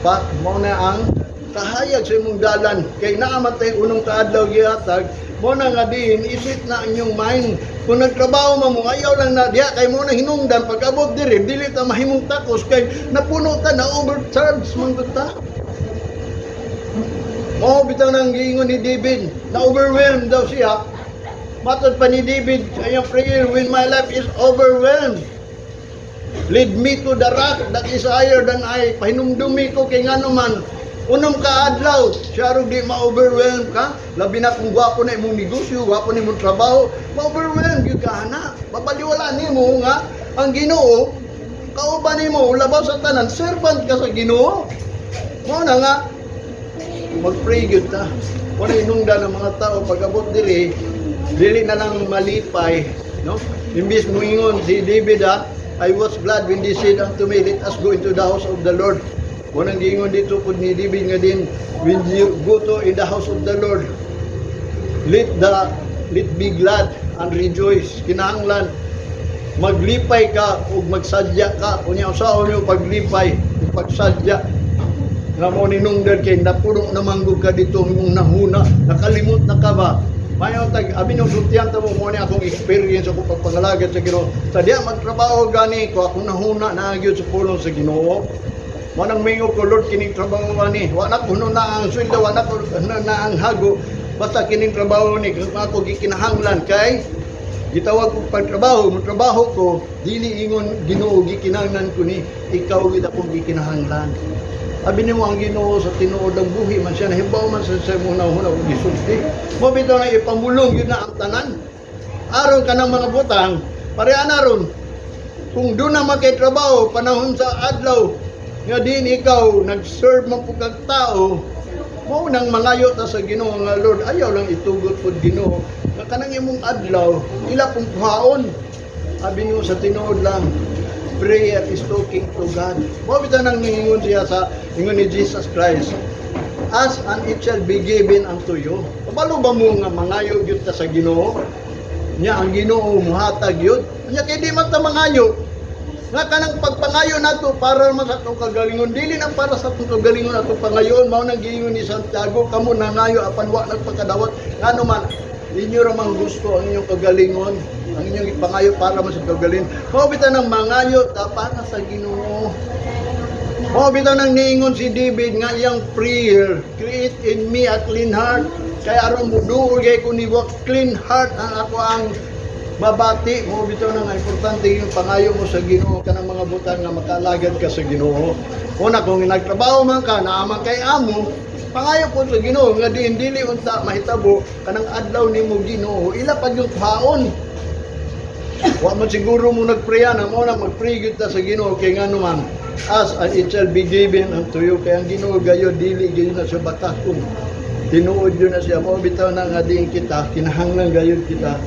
path." Mo na ang kahayag sa imong dalan kay naa man tay unong kaadlaw gihatag. Mo na nga diin isit na inyong mind kung nagtrabaho man mo, ayaw lang na diha kay mo na hinungdan pag abot diri dili ta mahimong takos kay napuno ta na, overcharge man gud ta. Mo bitaw nang giingon ni David, na overwhelmed daw siya. Matod pa ni David, kanyang prayer, "When my life is overwhelmed, lead me to the rock that is higher than I." Pahinumdumi ko kay ngano man, unom ka adlaw, siya ro di ma-overwhelm ka. Labi na kung gwapo na imong negosyo, gwapo na imong trabaho, ma-overwhelm gyud ka ana. Babaliwala nimo nga ang Ginoo kauban nimo labaw sa tanan, servant ka sa Ginoo. Mao na nga mag-pray gyud ta. Wala inungdan ng mga tao pag abot diri, dili na lang malipay, no? Imbis moingon si David, ha, "I was glad when they said unto me, 'Let us go into the house of the Lord.'" Unang giingon dito pud ni David nga din, "When you go to in the house of the Lord, let be glad and rejoice." Kinahanglan maglipay ka ug magsadya ka. Unya usaon nimo paglipay ug pagsadya nga mo ninungdan kay napuno na manggug ka dito imong nahuna, nakalimot na ka ba? Mayo tag abi nung sultihan ta mo, mo ni akong experience ako pagpangalagad sa Ginoo. Sa diya magtrabaho gani ko, akong nahuna na gyud sa pulong sa Ginoo. Mo nang mingo ko, "Lord, kining trabaho ani. Wa na kuno na ang sweldo, wa na kuno na ang hago. Basta kining trabaho ni kung ako gikinahanglan kay gitawag ko pagtrabaho, mo trabaho ko, dili ingon Ginoo gikinahanglan ko ni, ikaw gid akong gikinahanglan." Abi nimo ang Ginoo sa tinuod ang buhi man siya, nahibaw man sa imong nahuna ug gisulti. Mo bitaw na ipamulong yun na ang tanan. Aron kanang mga butang, pareha na ron. Kung doon na kay trabaho, panahon sa adlaw, nga din ikaw nag-serve man po kag tao, mo nang mangayo ta sa Ginoo nga, "Lord, ayaw lang itugot pod Ginoo nga kanang imong adlaw ila pong kuhaon." Abi nimo sa tinuod lang, prayer is talking to God. Mo bitaw nang ningingon siya sa ingon ni Jesus Christ, "Ask and it shall be given unto you." Kabalo ba mo nga mangayo gyud ta sa Ginoo? Nya ang Ginoo muhatag yun. Nya kay di man ta mangayo. Nga kanang pagpangayo nato para man sa atong kagalingon, dili nang para sa atong kagalingon atong pangayon. Mao nang giingon ni Santiago, "Kamo nangayo apan wa nagpakadawat." Ngano man Inyo ra man gusto ang inyong kagalingon, ang inyong ipangayo para man sa kagalingon. Mao bitaw nang mangayo ta para sa Ginoo. Mao bitaw nang niingon si David nga iyang prayer, "Create in me a clean heart." Kaya aron muduol kay ko ni clean heart ang ako ang mabati. Mao bitaw nang importante yung pangayo mo sa Ginoo kanang mga butang nga makalagad ka sa Ginoo. Una, kung nagtrabaho man ka, naa man kay amo, pangayo po sa Ginoo nga diin dili unta mahitabo kanang adlaw nimo Ginoo, ila pag yung kuhaon. Wa man siguro mo nagpray na mo na magpray gyud ta sa Ginoo kay ngano man, "Ask and it shall be given unto you," kay ang Ginoo gayo dili gyud na siya batakon. Tinuod yun na siya. Mao bitaw na nga diin kita kinahanglan gayud kita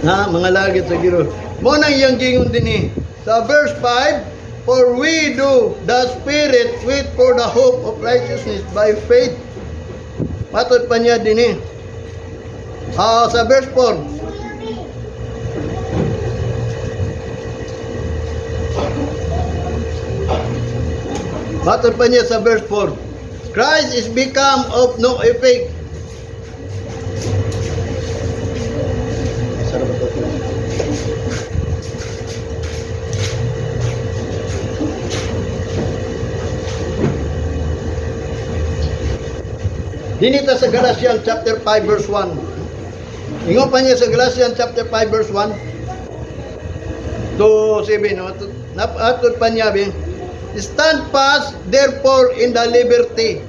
na mga lagit sa Ginoo. Mo nang iyang gingon dinhi sa verse 5, "For we do the Spirit wait for the hope of righteousness by faith." Matod pa niya dinhi. Ah, sa verse 4. Matod pa niya sa verse 4. Christ is become of no effect. Sarap ito. Dinita sa Galatians chapter 5 verse 1. Ingon pa niya sa Galatians chapter 5 verse 1 to 7. No? Napatod pa niya, bi, "Stand fast therefore in the liberty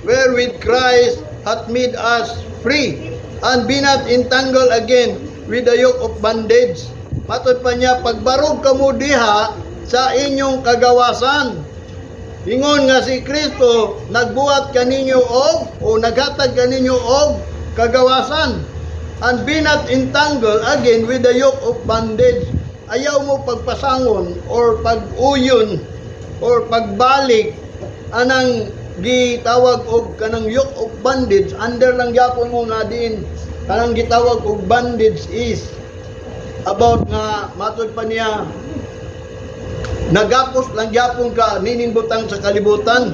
wherewith Christ hath made us free, and be not entangled again with the yoke of bondage." Matod pa niya, pagbarog kamo diha sa inyong kagawasan. Ingon nga si Kristo nagbuhat kaninyo og o naghatag kaninyo og kagawasan. "And be not entangled again with the yoke of bondage." Ayaw mo pagpasangon or pag-uyon or pagbalik anang gitawag og kanang yoke of bondage. Under lang gyapon mo nga diin kanang gitawag og bondage is about nga matod pa niya nagapos lang gyapon ka nining butang sa kalibutan.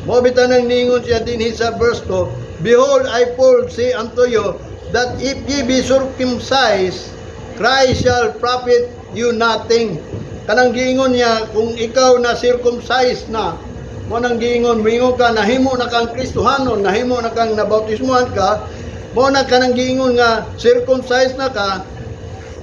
Mo bitaw nang ningon siya dinhi sa verse 2, "Behold, I Paul say unto you that if ye be circumcised, Christ shall profit you nothing." Kanang giingon niya, kung ikaw na circumcised na, mo nang giingon, moingon ka, nahimo na kang Kristohanon, nahimo na kang nabautismuhan ka, mo na kanang giingon nga circumcised na ka,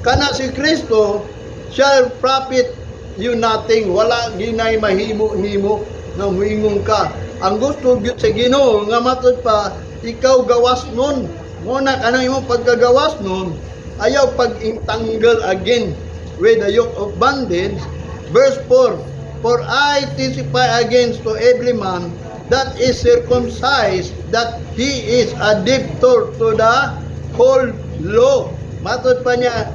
kana si Kristo shall profit you nothing. Wala ginay mahimo nimo nga muingon ka. Ang gusto gyud sa Ginoo nga matod pa ikaw gawas nun. Mo na kanang imong pagkagawas nun, ayaw pag-entangle again with the yoke of bondage. Verse 4, "For I testify against to every man that is circumcised that he is a debtor to the whole law." Matod pa niya,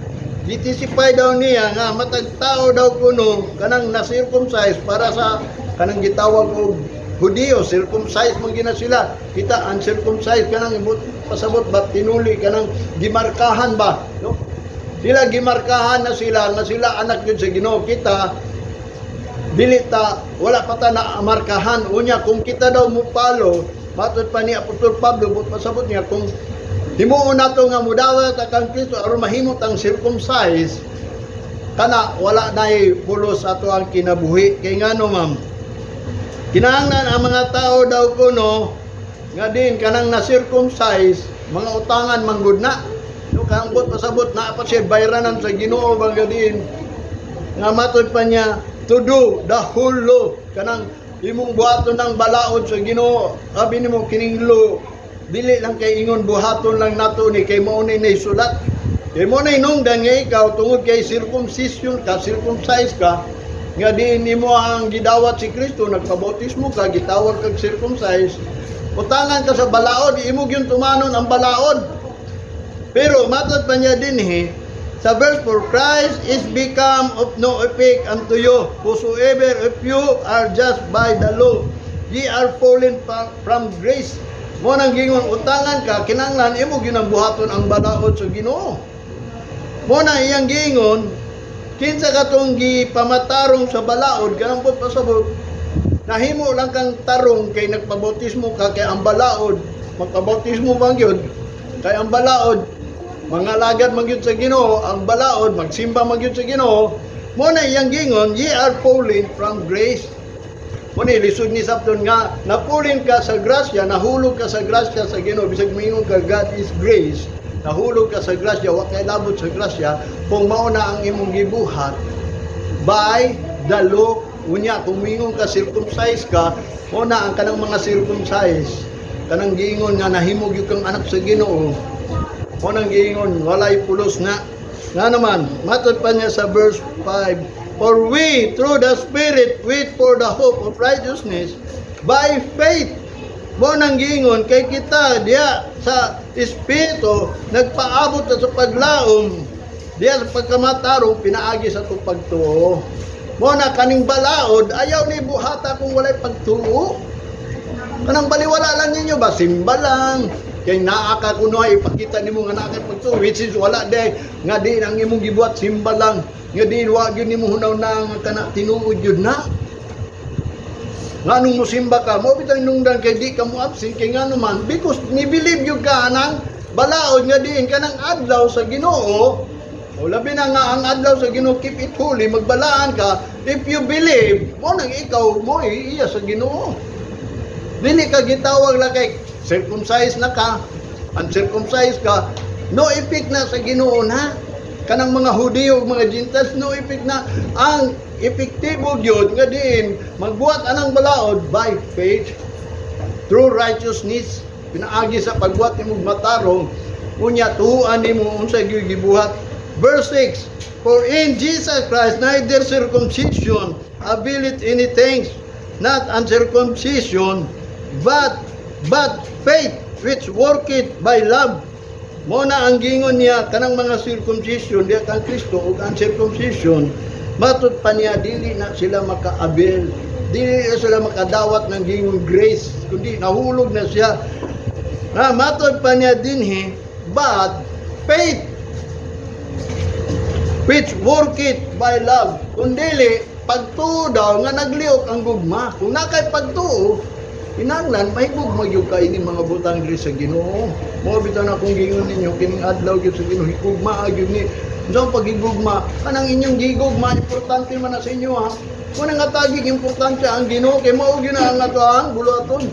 gitestify daw niya nga matag tao daw kuno kanang na-circumcise para sa kanang gitawag og Hudiyo, circumcised man gina sila. Kita uncircumcised, kanang ibot pasabot ba tinuli kanang gimarkahan ba, no? Sila gimarkahan na sila nga sila anak yun sa Ginoo. Kita dili ta, wala pa ta na markahan. Unya kung kita daw mo follow, matod pa ni Apostol Pablo, but pasabot niya kung himuon nato nga mudawat ta kang Kristo aron mahimo tang circumcised, kana wala nay pulos ato ang kinabuhi. Kay ngano, ma'am, kinahanglan ang mga tao daw kuno nga din kanang na circumcise, mga utangan manggod na, no? Kanang but pasabot na pa siya bayranan sa Ginoo bangga din nga matod pa niya to do the whole law, kanang imong buhaton ng balaod sa Ginoo. Abi nimo kining law dili lang kay ingon buhaton lang nato ni kay mao ni sulat, kay mo na inungdan nga ikaw tungod kay circumcision ka, circumcised ka, nga diin nimo ang gidawat si Kristo, nagpabautismo ka, gitawag kag circumcised, utangan ka sa balaod, imo gyud tumanon ang balaod. Pero matod pa niya dinhi sa verse 4, "Christ is become of no effect unto you. Whosoever of you are just by the law, ye are fallen from grace." Mo nang gingon utangan ka, kinahanglan imo gyud ang buhaton ang balaod sa Ginoo. Mo na iyang giingon, kinsa katong gipamatarong sa balaod, kanang pud pasabot, nahimo lang kang tarong kay nagpabautismo ka, kay ang balaod, magpabautismo bang yun? Kay ang balaod, mga lagad man gyud sa Ginoo, ang balaod magsimba man gyud sa Ginoo. Mo na iyang gingon, "Ye are fallen from grace." Mo ni lisod ni sabton nga napulin ka sa grasya, nahulog ka sa grasya sa Ginoo. Bisag moingon ka God is grace, nahulog ka sa grasya, wa kay labot sa grasya kung mao na ang imong gibuhat by the law. Unya kung moingon ka circumcised ka, mo na ang kanang mga circumcised, kanang giingon nga nahimo gyud kang anak sa Ginoo, mo nang giingon walay pulos na. Nga naman, matod pa niya sa verse 5, "For we, through the Spirit, wait for the hope of righteousness by faith." Mo nang giingon kay kita diya sa Espiritu nagpaabot na sa paglaom diya sa pagkamatarong pinaagi sa atong pagtuo. Mo na kaning balaod ayaw ni buhata kung walay pagtuo. Kanang baliwala lang ninyo ba, simba lang. Kay naa ka kuno ay ipakita nimo nga naa kay pagtuo, which is wala day nga di ang imong gibuhat simba lang. Nga di wa gyud nimo hunaw na nga kana tinuod gyud na. Nganong musimba ka, mo bitang nungdan kay di ka mo absent kay ngano man, because ni-believe gyud ka anang balaod nga diin kanang adlaw sa Ginoo. O labi na nga ang adlaw sa Ginoo, keep it holy, magbalaan ka. If you believe, mo nang ikaw mo iya sa Ginoo. Dili ka gitawag lang kay circumcised na ka, uncircumcised ka, no effect na sa Ginoo na. Kanang mga Hudiyo ug mga Gentiles, no effect na. Ang epektibo gyud nga diin magbuhat anang balaod by faith through righteousness, pinaagi sa pagbuhat nimo matarong, unya tuuan nimo unsa gyud gibuhat. Verse 6, "For in Jesus Christ neither circumcision availeth anything, not uncircumcision, but faith which worketh by love." Mo na ang gingon niya kanang mga circumcision diya kang Kristo ug uncircumcision, matud pa niya dili na sila maka-avail, dili na sila makadawat ng gingon grace, kundi nahulog na siya na. Matod pa niya dinhi, "But faith which worketh by love," kung dili pagtuo daw nga nagliok ang gugma. Kung nakay pagtuo, kinahanglan may gugma gyud kay ini mga butang diri sa Ginoo. Mo bitaw na kung gingon ninyo kining adlaw gyud sa Ginoo, higugma gyud ni. Unsa ang pagigugma? Kanang inyong gigugma, importante man na sa inyo, ha. Kung nga tagig importante ang Ginoo kay mao gyud na ang atoang buluhaton.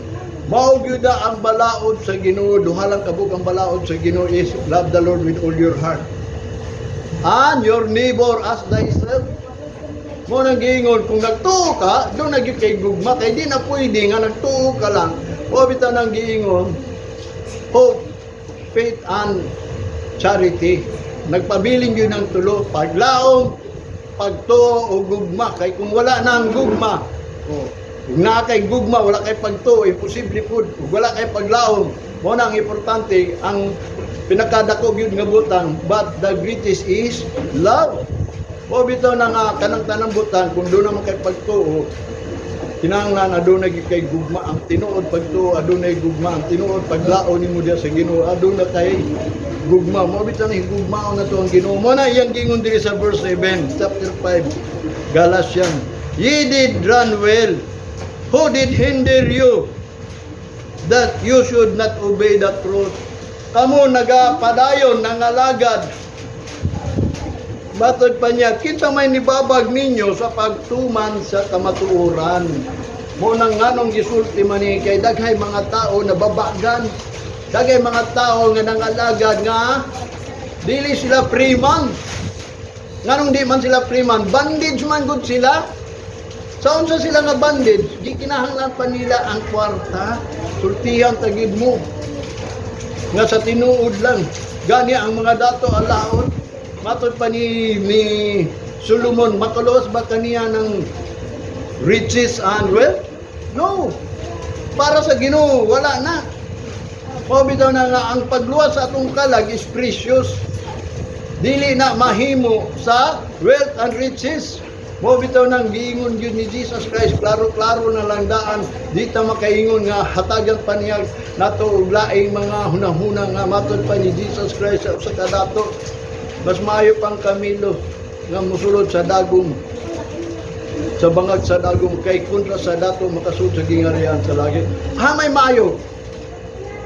Mao gyud na ang balaod sa Ginoo. Duha lang kabuk ang balaod sa Ginoo is love the Lord with all your heart and your neighbor as thyself. Mo nang giingon kung nagtuo ka, doon na gyud kay gugma kay di na pwede nga nagtuo ka lang. O bitaw nang giingon, hope, faith and charity. Nagpabiling yun ang tulo, paglaom, pagtuo o gugma. Kay kung wala na ang gugma, o, kung naa kay gugma, wala kay pagtuo, imposible pud. Kung wala kay paglaom, mo na ang importante, ang pinakadako gyud nga butang, but the greatest is love. O bitaw na nga kanang tanang butang, kung doon naman kay pagtuo, kinahanglan aduna gyud kay gugma. Ang tinuod pagtuo, adunay gugma. Ang tinuod paglaon nimo diya sa Ginoo, aduna kay gugma. Mo bitaw na higugmaon na to ang Ginoo. Mo na iyang gingon diri sa verse 7, chapter 5, Galatians, "Ye did run well. Who did hinder you that you should not obey the truth?" Kamo nagapadayon nangalagad. Matod pa niya, "Kinsa may nibabag ninyo sa pagtuman sa kamatuoran?" Mo nang nganong gisulti man ni kay daghay mga tao nababagan. Daghay mga tao nga nangalagad nga dili sila free man. Nganong di man sila free man? Bondage man gud sila. Sa unsa sila nga bondage? Gikinahanglan pa nila ang kwarta. Sultihan tagid mo. Nga sa tinuod lang. Gani ang mga dato alaon. Matod pa ni Solomon, makaluwas ba kaniya ng riches and wealth? No. Para sa Ginoo, wala na. Mao bitaw na nga ang pagluwas sa atong kalag is precious. Dili na mahimo sa wealth and riches. Mo bitaw nang giingon gyud ni Jesus Christ, klaro-klaro na lang daan. Di ta makaingon nga hatagan pa niya nato og laing mga hunahuna nga matod pa ni Jesus Christ sa usa ka dato, mas maayo pang kamilo nga musulod sa dagom, sa bangag sa dagom, kay kontra sa dato makasulod sa gingharian sa langit. Ha, may maayo.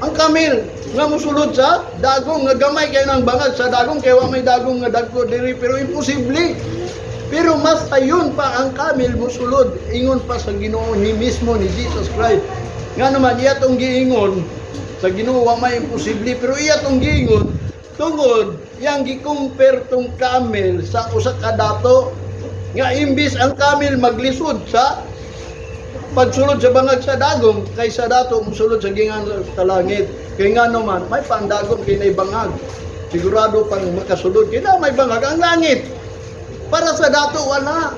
Ang kamil, Nga musulod sa dagong, nga gamay kayo ng bangag sa dagong, kaya wa may dagong nga dagko diri, pero imposible. Pero mas ayon pa ang camel musulod, ingon pa sa Ginoo ni mismo ni Jesus Christ. Nga naman iya tong giingon sa Ginoo, wa may imposible, pero iya tong giingon tungod yang gi-compare tong camel sa usa ka dato nga imbis ang camel maglisod sa pagsulod sa bangag sa dagong kaysa dato musulod sa gingan sa langit. Kay nga naman may pandagong kay nay bangag, sigurado pang makasulod kay na may bangag ang langit. Para sa dato, wala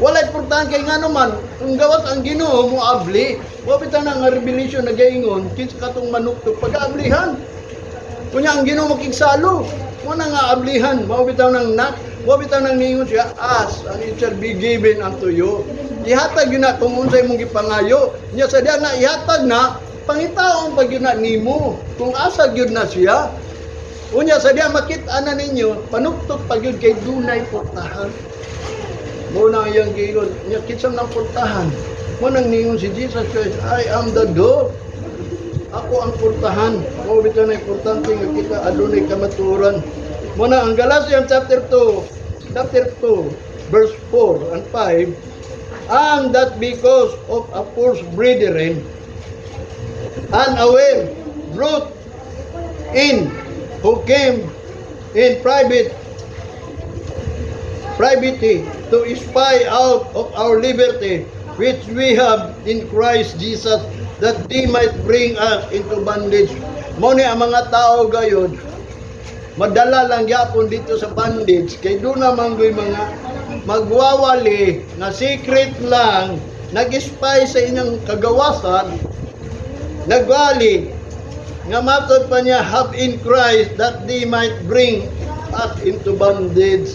wala importante, kay nga naman kung gawas ang Ginoo mo abli, wa bitaw na nga revelation nagaingon kinsa katong manuktok pag-ablihan. Kunya ang Ginoo makigsalo mo na nga ablihan, mao bitaw nang nak mo bitaw nang niingon siya, "Ask and it shall be given unto you." Ihatag yun na kung unsay mong gipangayo. Nya sa diya nga ihatag na, pangitaon pa gyud na nimo kung asa gyud na siya. Unya sa diya makit-an na ninyo, panuktok pa gyud kay dunay portahan. Mo na iyang giingon nya, kinsa nang portahan? Mo nang niingon si Jesus Christ, "I am the door." Ako ang portahan. Mao bitaw na importante nga kita adunay kamatuoran. Mo na ang Galatians chapter 2, chapter 2, verse 4 and 5, and that because of a false brethren unaware brought in, who came in privity to spy out of our liberty which we have in Christ Jesus, that they might bring us into bondage. Mo ni ang mga tao gayod madala lang gyapon dito sa bondage kay doon naman goy mga magwawali nga secret lang nag-spy sa inyong kagawasan, nagwali nga matod pa niya have in Christ, that they might bring us into bondage.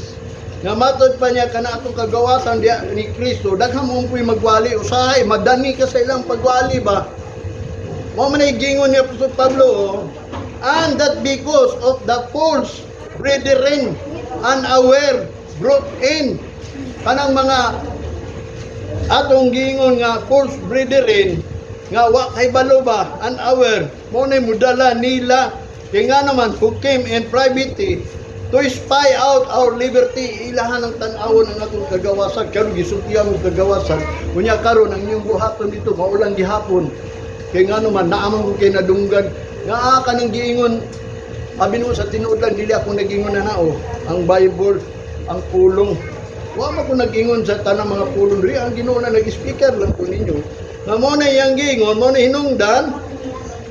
Nga matod pa niya kana atong kagawasan diya ni Kristo, daghan mo po'y magwali. Usahay madani ka sa ilang pagwali ba. Mo man ay gingon ni Apostol Pablo, oh, and that because of the false brethren unaware brought in, kanang mga atong giingon nga false brethren nga wa kay balo ba, unaware, mo na mudala nila, kay nga naman who came in privity to spy out our liberty. Ilahan ang tan-awon ang atong kagawasan. Karon gisultihan mo kagawasan, unya karon ang inyong buhaton dito maulang gihapon, kay nga naman naamang ko kay nadunggan nga kanang giingon. Abi mo sa tinuod lang, dili ako nagingon na nao ang Bible, ang pulong. Wa man ko nag-ingon sa tanang mga pulong diri, ang Ginoo na nag-speaker lang ko ninyo. Nga mo na iyang giingon, mo na hinungdan,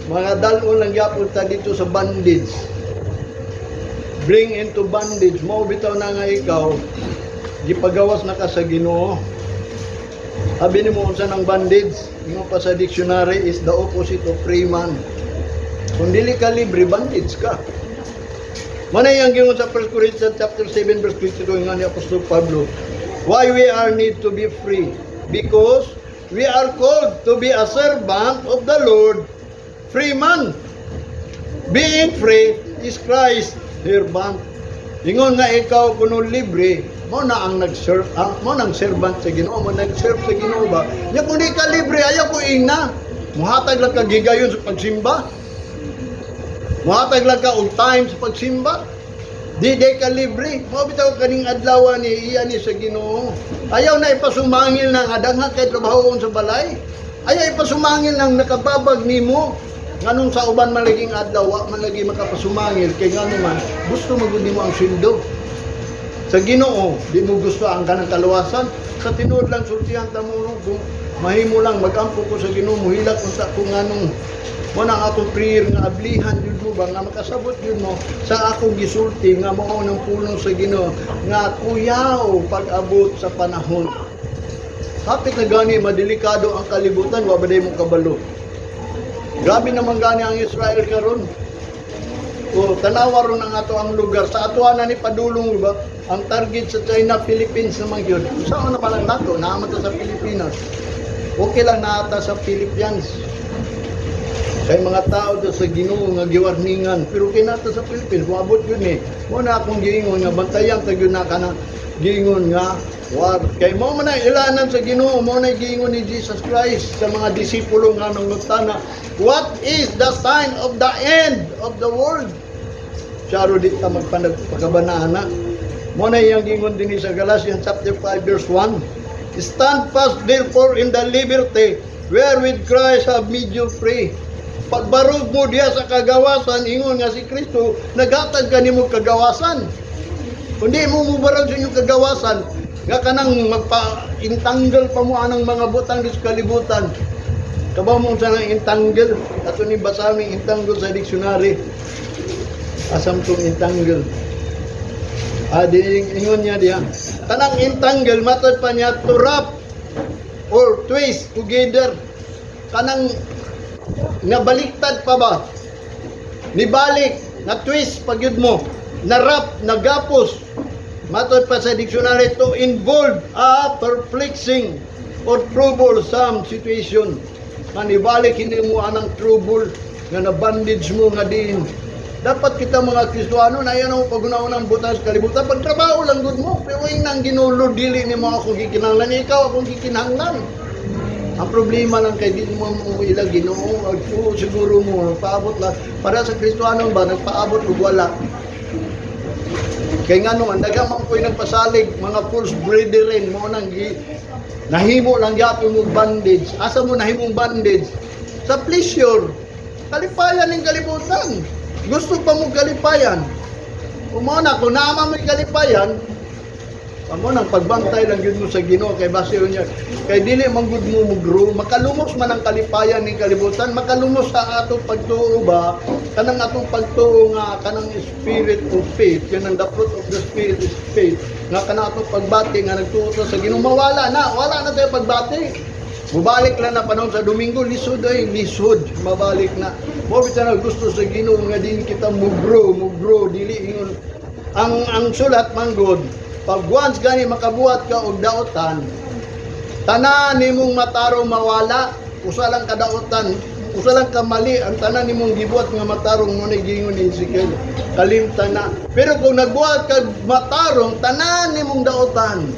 mga dalon lang gyapon ta dito sa bondage. Bring into bondage, mo bitaw na nga ikaw, gipagawas na ka sa Ginoo. Abi nimo, unsa ng bondage? Ingon pa sa dictionary, is the opposite of free man. Kung dili ka libre, bondage ka. Mana yung gingon sa 1 Corinthians chapter 7 verse 22 nga ni Apostol Pablo, why we are need to be free? Because we are called to be a servant of the Lord, free man. Being free is Christ servant. Ingon nga ikaw kuno libre, mo na ang nag-serve, ang, mo nang servant sa Ginoo, mo nag-serve sa Ginoo ba? Nya kung di ka libre, ayaw ko ingna. Muhatag lang ka gigayon sa pagsimba. Muhatag lang ka og time sa pagsimba. Di di ka libre. Mao bitaw kaning adlaw ni iya ni sa Ginoo. Ayaw na ipasumangil ng adangha kay trabahoon sa balay. Ayaw ipasumangil ng nakababag nimo. Nganong sa uban man laging adlaw, wa man lagi makapasumangil kay ngano man gusto magud nimo ang sweldo. Sa Ginoo, di mo gusto ang kanang kaluwasan. Sa tinuod lang sultihan ta mo, no, kung mahimo lang magampo ko sa Ginoo, muhilak unta ko nganong mo na ang atong prayer nga ablihan yun mo ba nga makasabot yun mo sa akong gisulti nga mao ng pulong sa Ginoo nga kuyaw pag-abot sa panahon. Hapit na gani madelikado ang kalibutan, wa ba day mo kabalo? Grabe naman gani ang Israel karon. O, tanawa ron ang ato ang lugar. Sa atuan na ni padulong ba? Ang target sa China, Philippines naman yun. Saan na palang nato? Naman ta sa Pilipinas. Okay lang naata sa Philippines. Kay mga tao do sa Ginoo nga giwarningan, pero kay nata sa Philippines, moabot yun eh. Mo na akong giingon nga bantayan ta gyud na kana giingon nga War. Kay mao man ang ilanan sa Ginoo, mao na giingon ni Jesus Christ sa mga disipulo nga nangutana, "What is the sign of the end of the world?" Charo di ta magpanagpakabanaan na. Mao na iyang giingon dinhi sa Galatians chapter 5 verse 1. "Stand fast therefore in the liberty wherewith Christ have made you free." Pagbarog mo diya sa kagawasan, ingon nga si Kristo, naghatag kanimo kagawasan. Kung di mo mubarog sa inyong kagawasan, nga kanang magpa-entangle pa mo anang mga butang di sa kalibutan. Kabaw mo sa nang entangle, ato ni basahon ning entangle sa dictionary. Asam tong entangle? Ah, di ingon niya diya. Kanang entangle, matod pa niya, to wrap or twist together. Kanang nabaliktad pa ba? Nibalik, na twist pag yun mo, na wrap, nagapos. Matod pa sa dictionary, to involve a perplexing or troublesome situation. Nga nibalik hindi mo anang trouble, nga na-bandage mo nga diin. Dapat kita mga Kristuano na yan ang pag-una-unang butas kalibutan. Pagtrabaho lang gud mo, pero yung nang ginulo, dili ni mo ako gikinahanglan, ikaw akong gikinahanglan. Ang problema lang kay di mo mo ila Ginoo, oo, siguro mo nagpaabot lang. Para sa Kristuano ba nagpaabot ug wala? Kay ngano man daghang man ko'y nagpasalig mga false brethren mo nang gi nahimo lang gyapon mo bandage. Asa mo nahimong bandage? Sa pleasure. Kalipayan ning kalibutan. Gusto pa mo kalipayan. Mao na kung naama mo'y kalipayan, amo nang pagbantay lang gyud mo sa Ginoo kay base niya. Kay dili man gud mo mo-grow, makalumos man ang kalipayan ning kalibutan, makalumos sa atong pagtuo ba, kanang atong pagtuo nga kanang spirit of faith, kanang the fruit of the spirit is faith, nga kanang atong pagbati nga nagtuo ta sa Ginoo, mawala na, wala na tayo pagbati. Mubalik lang na panahon sa Domingo, lisod ay, lisod, mabalik na. Mo bitaw na gusto sa Ginoo nga din kita mo-grow, mo-grow, dili ingon ang sulat manggod, pag once gani makabuhat ka og daotan, tanan nimong matarong mawala, usa lang kadaotan, usa lang kamali ang tanan nimong gibuhat nga matarong mo na giingon ni Ezekiel. Kalimtan na. Pero kung nagbuhat kag matarong, tanan nimong daotan,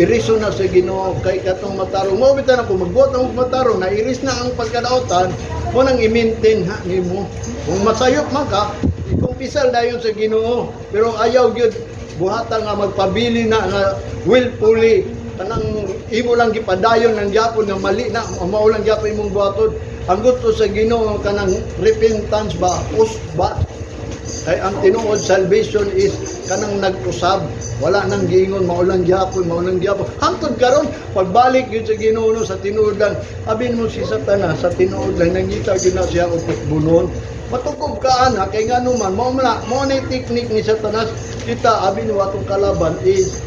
iriso na sa Ginoo kay katong matarong mo bitaw na kung magbuhat ang matarong na iris na ang pagkadaotan mo nang i-maintain ha nimo. Kung masayop man ka, ikumpisal dayon sa Ginoo, pero ayaw gyud buhatan nga magpabili na nga willfully, kanang imo lang gipadayon ng gyapon nga mali na, mao lang gyapon imong buhaton. Ang gusto sa Ginoo kanang repentance ba, us ba. Kay ang tinuod salvation is kanang nag-usab, wala nang giingon mao lang gyapon, mao lang gyapon. Hangtod karon pagbalik yun sa Ginoo no, sa tinuod lang. Abin mo si Satanas sa tinuod lang nangita gyud na siya og bunon. Matukob ka ana kay ngano man mao man mao ni technique ni Satanas. Kita abin mo atong kalaban is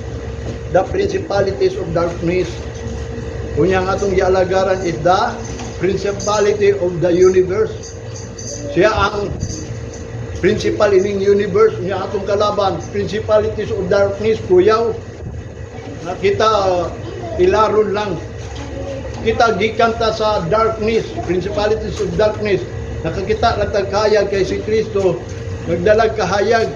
the principalities of darkness. Unya ang atong gialagaran is the principality of the universe. Siya ang principal ining universe niya. Atong kalaban principalities of darkness, kuyaw nakita ilaron lang kita gikan ta sa darkness, principalities of darkness. Nakakita lang tag kahayag kay si Kristo nagdalag kahayag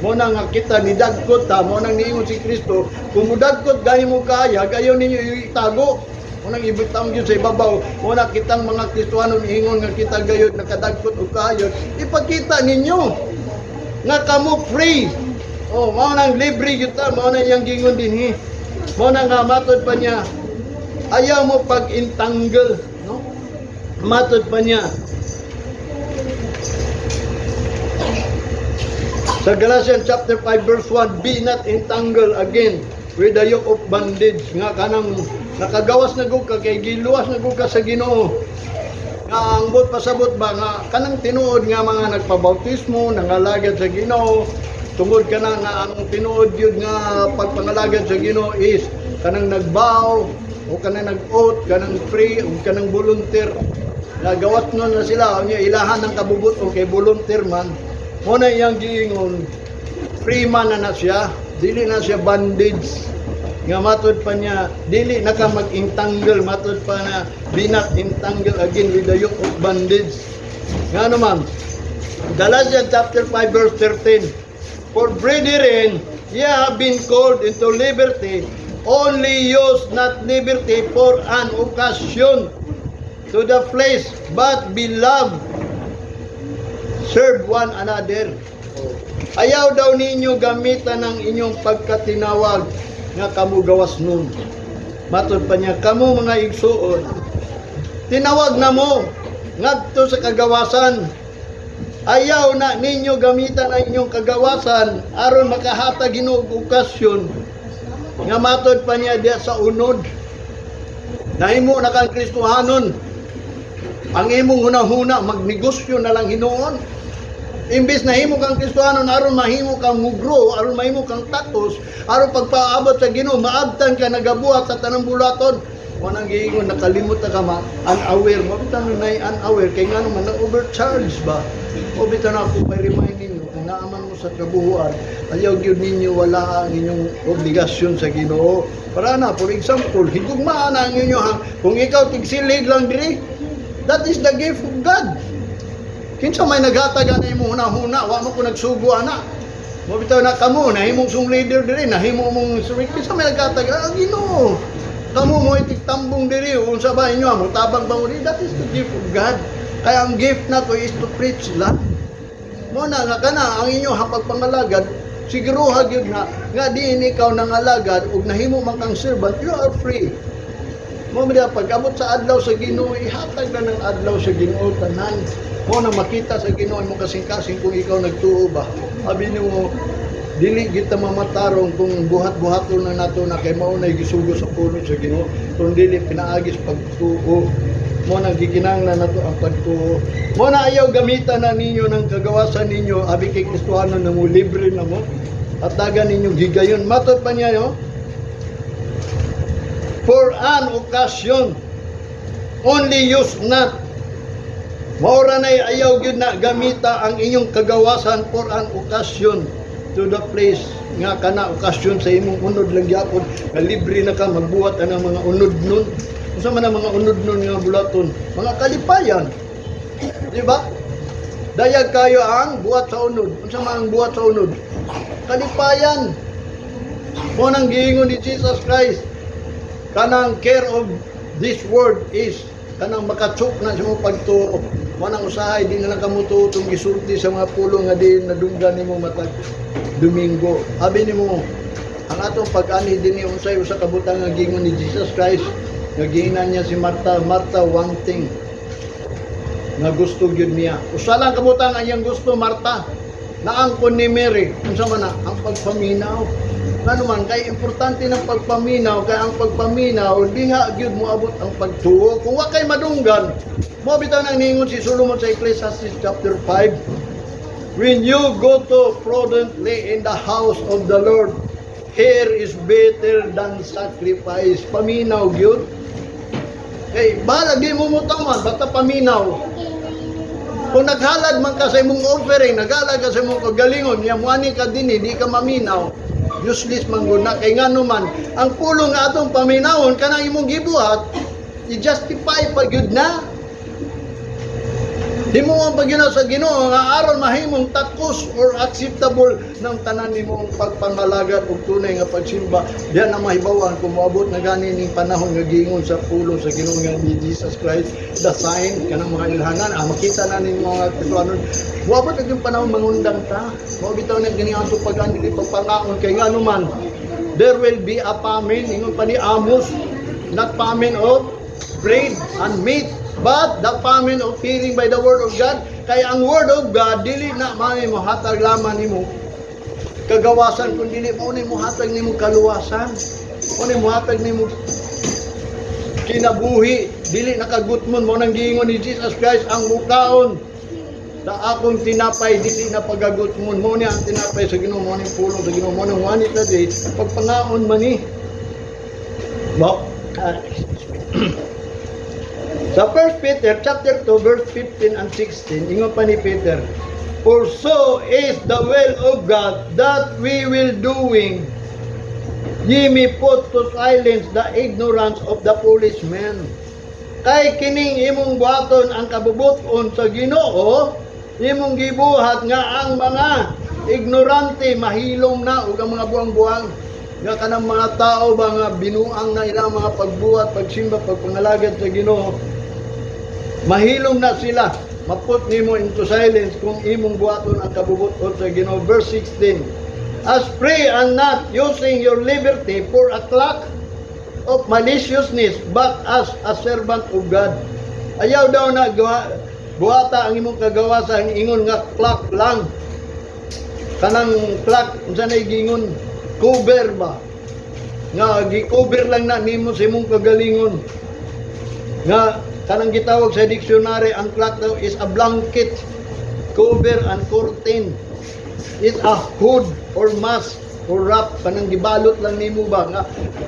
mo na nga kita nidagkot ta. Mo nang niingon si Kristo, kung mudagkot gani mo kahayag, ayaw ninyo itago mo nang ibutang gyud sa ibabaw. Mo na kitang mga Kristohano niingon nga kita gayud nakadagkot og kahayag, ipakita ninyo nga kamo free. Oh, mao nang libre gyud ta, mao na iyang gingon dinhi. Mao na nga matod pa niya, ayaw mo pag-entangle, no? Matod pa niya sa Galatians chapter 5 verse 1, "Be not entangled again with the yoke of bondage," nga kanang nakagawas na gud ka kay giluwas na gud ka sa Ginoo. Nga ang buot pasabot ba nga kanang tinuod nga mga nagpabautismo, nangalagad sa Ginoo, tungod kana nga ang tinuod gyud nga pagpangalagad sa Ginoo is kanang nagbow o kanang nag-oath, kanang free o kanang volunteer. Nagawas nun na sila, unya ilahan ng kabubut o kay volunteer man. Mo na iyang giingon, free man na na siya, dili na siya bandage. Nga matod pa niya, dili na ka mag-entangle, matod pa na, "Be not entangled again with the yoke of bondage." Nga naman, Galatians chapter 5 verse 13, "For brethren, Ye have been called into liberty, only use not liberty for an occasion to the flesh, but by love serve one another. Ayaw daw ninyo gamitan ang inyong pagkatinawag nga kamo gawas nun. Matod pa niya, kamo mga igsuon, tinawag na mo ngadto sa kagawasan. Ayaw na ninyo gamitan ang inyong kagawasan aron makahatag Ginoo og okasyon nga, matod pa niya diya sa unod. Nahimo na kang Kristohanon. Ang imong hunahuna magnegosyo na lang hinuon. Imbis na himo kang Kristohanon aron mahimo kang mugro, aron mahimo kang takos, aron pagpaabot sa Ginoo maabtan ka nagabuhat sa tanang bulaton. Wanang giingon, nakalimot na ka ma, unaware mo bitaw na, unaware kay ngano man na overcharge ba? O bitaw na ako pa remind ninyo, kung naaman mo sa trabuhuan, ayaw gyud ninyo wala ang inyong obligasyon sa Ginoo. Para na, for example, higugmaan na ang inyo ha. Kung ikaw tigsilhig lang diri, that is the gift of God. Kinsa may naghatag ana imong hunahuna, wa mo ko nagsugo ana. Mo bitaw na kamo, nahimong song leader diri, nahimo mong kinsa may naghatag ang Ginoo. Kamo mo itigtambong diri, unsa ba inyo, mo tabang ba mo diri, that is the gift of God. Kaya ang gift na to is to preach lang. Mo na nga kana ang inyo hapagpangalagad, siguruha gyud na nga diin ikaw nangalagad ug nahimo man kang servant, you are free. Mo ba pag abot sa adlaw sa Ginoo, ihatag na ng adlaw sa Ginoo tanan. Mo na makita sa Ginoo imong kasing-kasing kung ikaw nagtuo ba. Abi nimo, dili kita mamatarong kung buhat-buhaton na nato na kay mao nay gisugo sa pulong sa Ginoo, kung dili pinaagi sa pagtuo. Mo nang gikinahanglan nato ang pagtuo. Mo na ayaw gamitan na ninyo ng kagawasan ninyo, abi kay Kristohano na mo, libre na mo. At dagan ninyo gigayon. Matod pa niya yo, for an occasion, only use not. Maura na ayaw gyud na gamita ang inyong kagawasan for an occasion to the flesh, nga kana okasyon sa imong unod lang gyapon nga libre na ka magbuhat ang mga unod nun. Unsa man ang mga unod nun nga bulaton? Mga kalipayan, di ba? Dayag kayo ang buhat sa unod. Unsa man ang buhat sa unod? Kalipayan. Mo nang giingon ni Jesus Christ, kanang care of this world is kanang makatsuk na sa imong pagtuo. Mo nang usahay di na lang kamo tuo tong gisulti sa mga pulong nga di nadunggan nimo matag Domingo. Abi nimo ang atong pag-ani dinhi, unsay usa ka butang nga giingon ni Jesus Christ nga giingnan niya si Martha, "Martha, one thing nga gusto gyud niya." Usa lang ka butang ang iyang gusto, Martha. Naangkon ni Mary. Unsa man na? Ang pagpaminaw. Ngano man kay importante ng pagpaminaw, kay ang pagpaminaw diha gyud moabot ang pagtuo. Kung wa kay madunggan, mo bitaw nang ningon si Solomon sa Ecclesiastes chapter 5. "When you go to prudently in the house of the Lord, here is better than sacrifice." Paminaw gyud. Kay balag di mo mutaman, basta paminaw. Kung naghalad man ka sa imong offering, naghalad ka sa imong kagalingon, ya muani ka dinhi, di ka maminaw, useless man gud na. Kay ngano man, ang pulong nga atong paminawon kanang imong gibuhat, i-justify pa gyud na. Himo ang pagyuna sa Ginoo nga aron mahimong takos or acceptable ng tanan nimong pagpangalagad ug tunay nga pagsimba. Diyan na mahibawan kung moabot na gani ning panahon nga giingon sa pulong sa Ginoo nga ni Jesus Christ, the sign kanang mga ilhanan, makita na ning mga Kristohanon. Moabot na yung panahon mangundang ta. Mao bitaw na gani ang pag dili pagpangaon kay ngano man there will be a famine, ingon pa ni Amos, not famine of bread and meat, but the famine of hearing by the word of God. Kay ang word of God, dili na mani mo hatag lamang nimo kagawasan, kun dili mao ni mo hatag nimo kaluwasan, mao ni mo hatag nimo kinabuhi, dili nakagutmon. Mo nang giingon ni Jesus Christ, ang mukaon sa akong tinapay dili na pagagutmon. Mo ni ang tinapay sa Ginoo, mo ni pulong sa Ginoo, mo nang wani ta di pagpangaon man ni mo. Excuse me. Sa 1 Peter chapter 2 verse 15 and 16, ingon pa ni Peter, "For so is the will of God that we will doing ye may put to silence the ignorance of the foolish men." Kay kining imong buhaton ang kabubuton sa Ginoo, imong gibuhat nga ang mga Ignorante mahilom na ug ang mga buang-buang nga kanang mga tao ba nga binuang na ilang mga pagbuhat, pagsimba, pagpangalagad sa Ginoo. Mahilom na sila. Ma-put nimo into silence kung imong buhaton ang kabubut-on sa Ginoo. Verse 16. As free and not using your liberty for a cloak of maliciousness, but as a servant of God. Ayaw daw na gawa, buhata ang imong kagawasan ingon nga cloak lang. Kanang cloak, unsa na gingon, cover ba? Nga gi-cover lang na nimo sa imong kagalingon. Nga kanang gitawag sa dictionary, ang cloak daw is a blanket, cover and curtain. Is a hood or mask or wrap, kanang gibalot lang nimo ba nga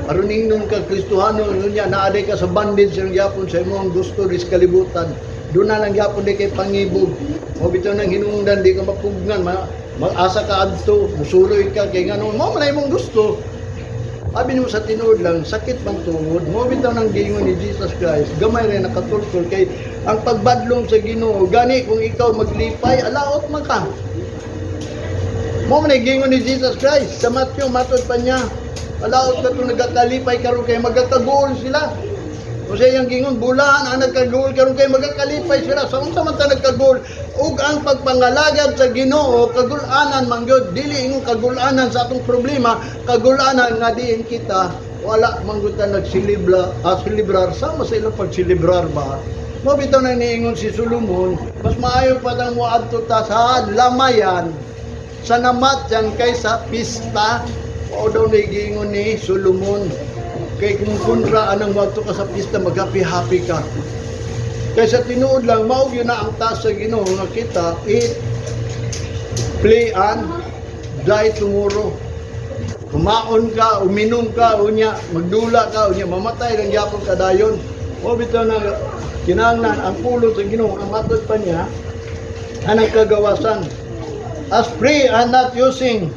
aron ingnon ka Kristohano, niya naa diay ka sa bondage lang gyapon sa imong gusto ris kalibutan. Doon na lang gyapon di kay pangibog mo bitaw nang hinungdan di ka mapugnan, mag-asa ka adto, musuloy ka kay ngano mo man imong gusto. Abi nimo sa tinuod lang, sakit man tungod. Mo bitaw nang giingon ni Jesus Christ, gamay rin nakatultol kay ang pagbadlong sa Ginoo, gani kung ikaw maglipay, alaot man ka. Mo man ay giingon ni Jesus Christ sa Matthew, matod pa niya. Alaot ka itong nagkakalipay karon kay magkakaguol sila. O sa iyang gingon, bulahan ang nagkaguol karon kay magkakalipay sila. Sa unsa man ta nagkaguol? Ug ang pagpangalagad sa Ginoo, kagulanan man gyud, dili ingon kagulanan sa atong problema, kagulanan nga diin kita wala man gyud ta nagsilibra, silibrar sama sa ilang pagsilibrar ba. Mo bitaw na niingon si Solomon, mas maayo pa tang moadto ta sa lamayan sa namatyan kaysa pista. O daw na giingon ni Solomon. Kay kung kontra anang moadto ka sa pista, maghappy-happy ka. Kaysa tinuod lang, mao gyud na ang task sa Ginoo nga kita eat, play and die tomorrow. Kumaon ka, uminom ka, unya, magdula ka, unya, mamatay lang gyapon ka dayon. O bitaw na kinahanglan ang pulong sa Ginoo ang matod pa niya anang kagawasan. As free and not using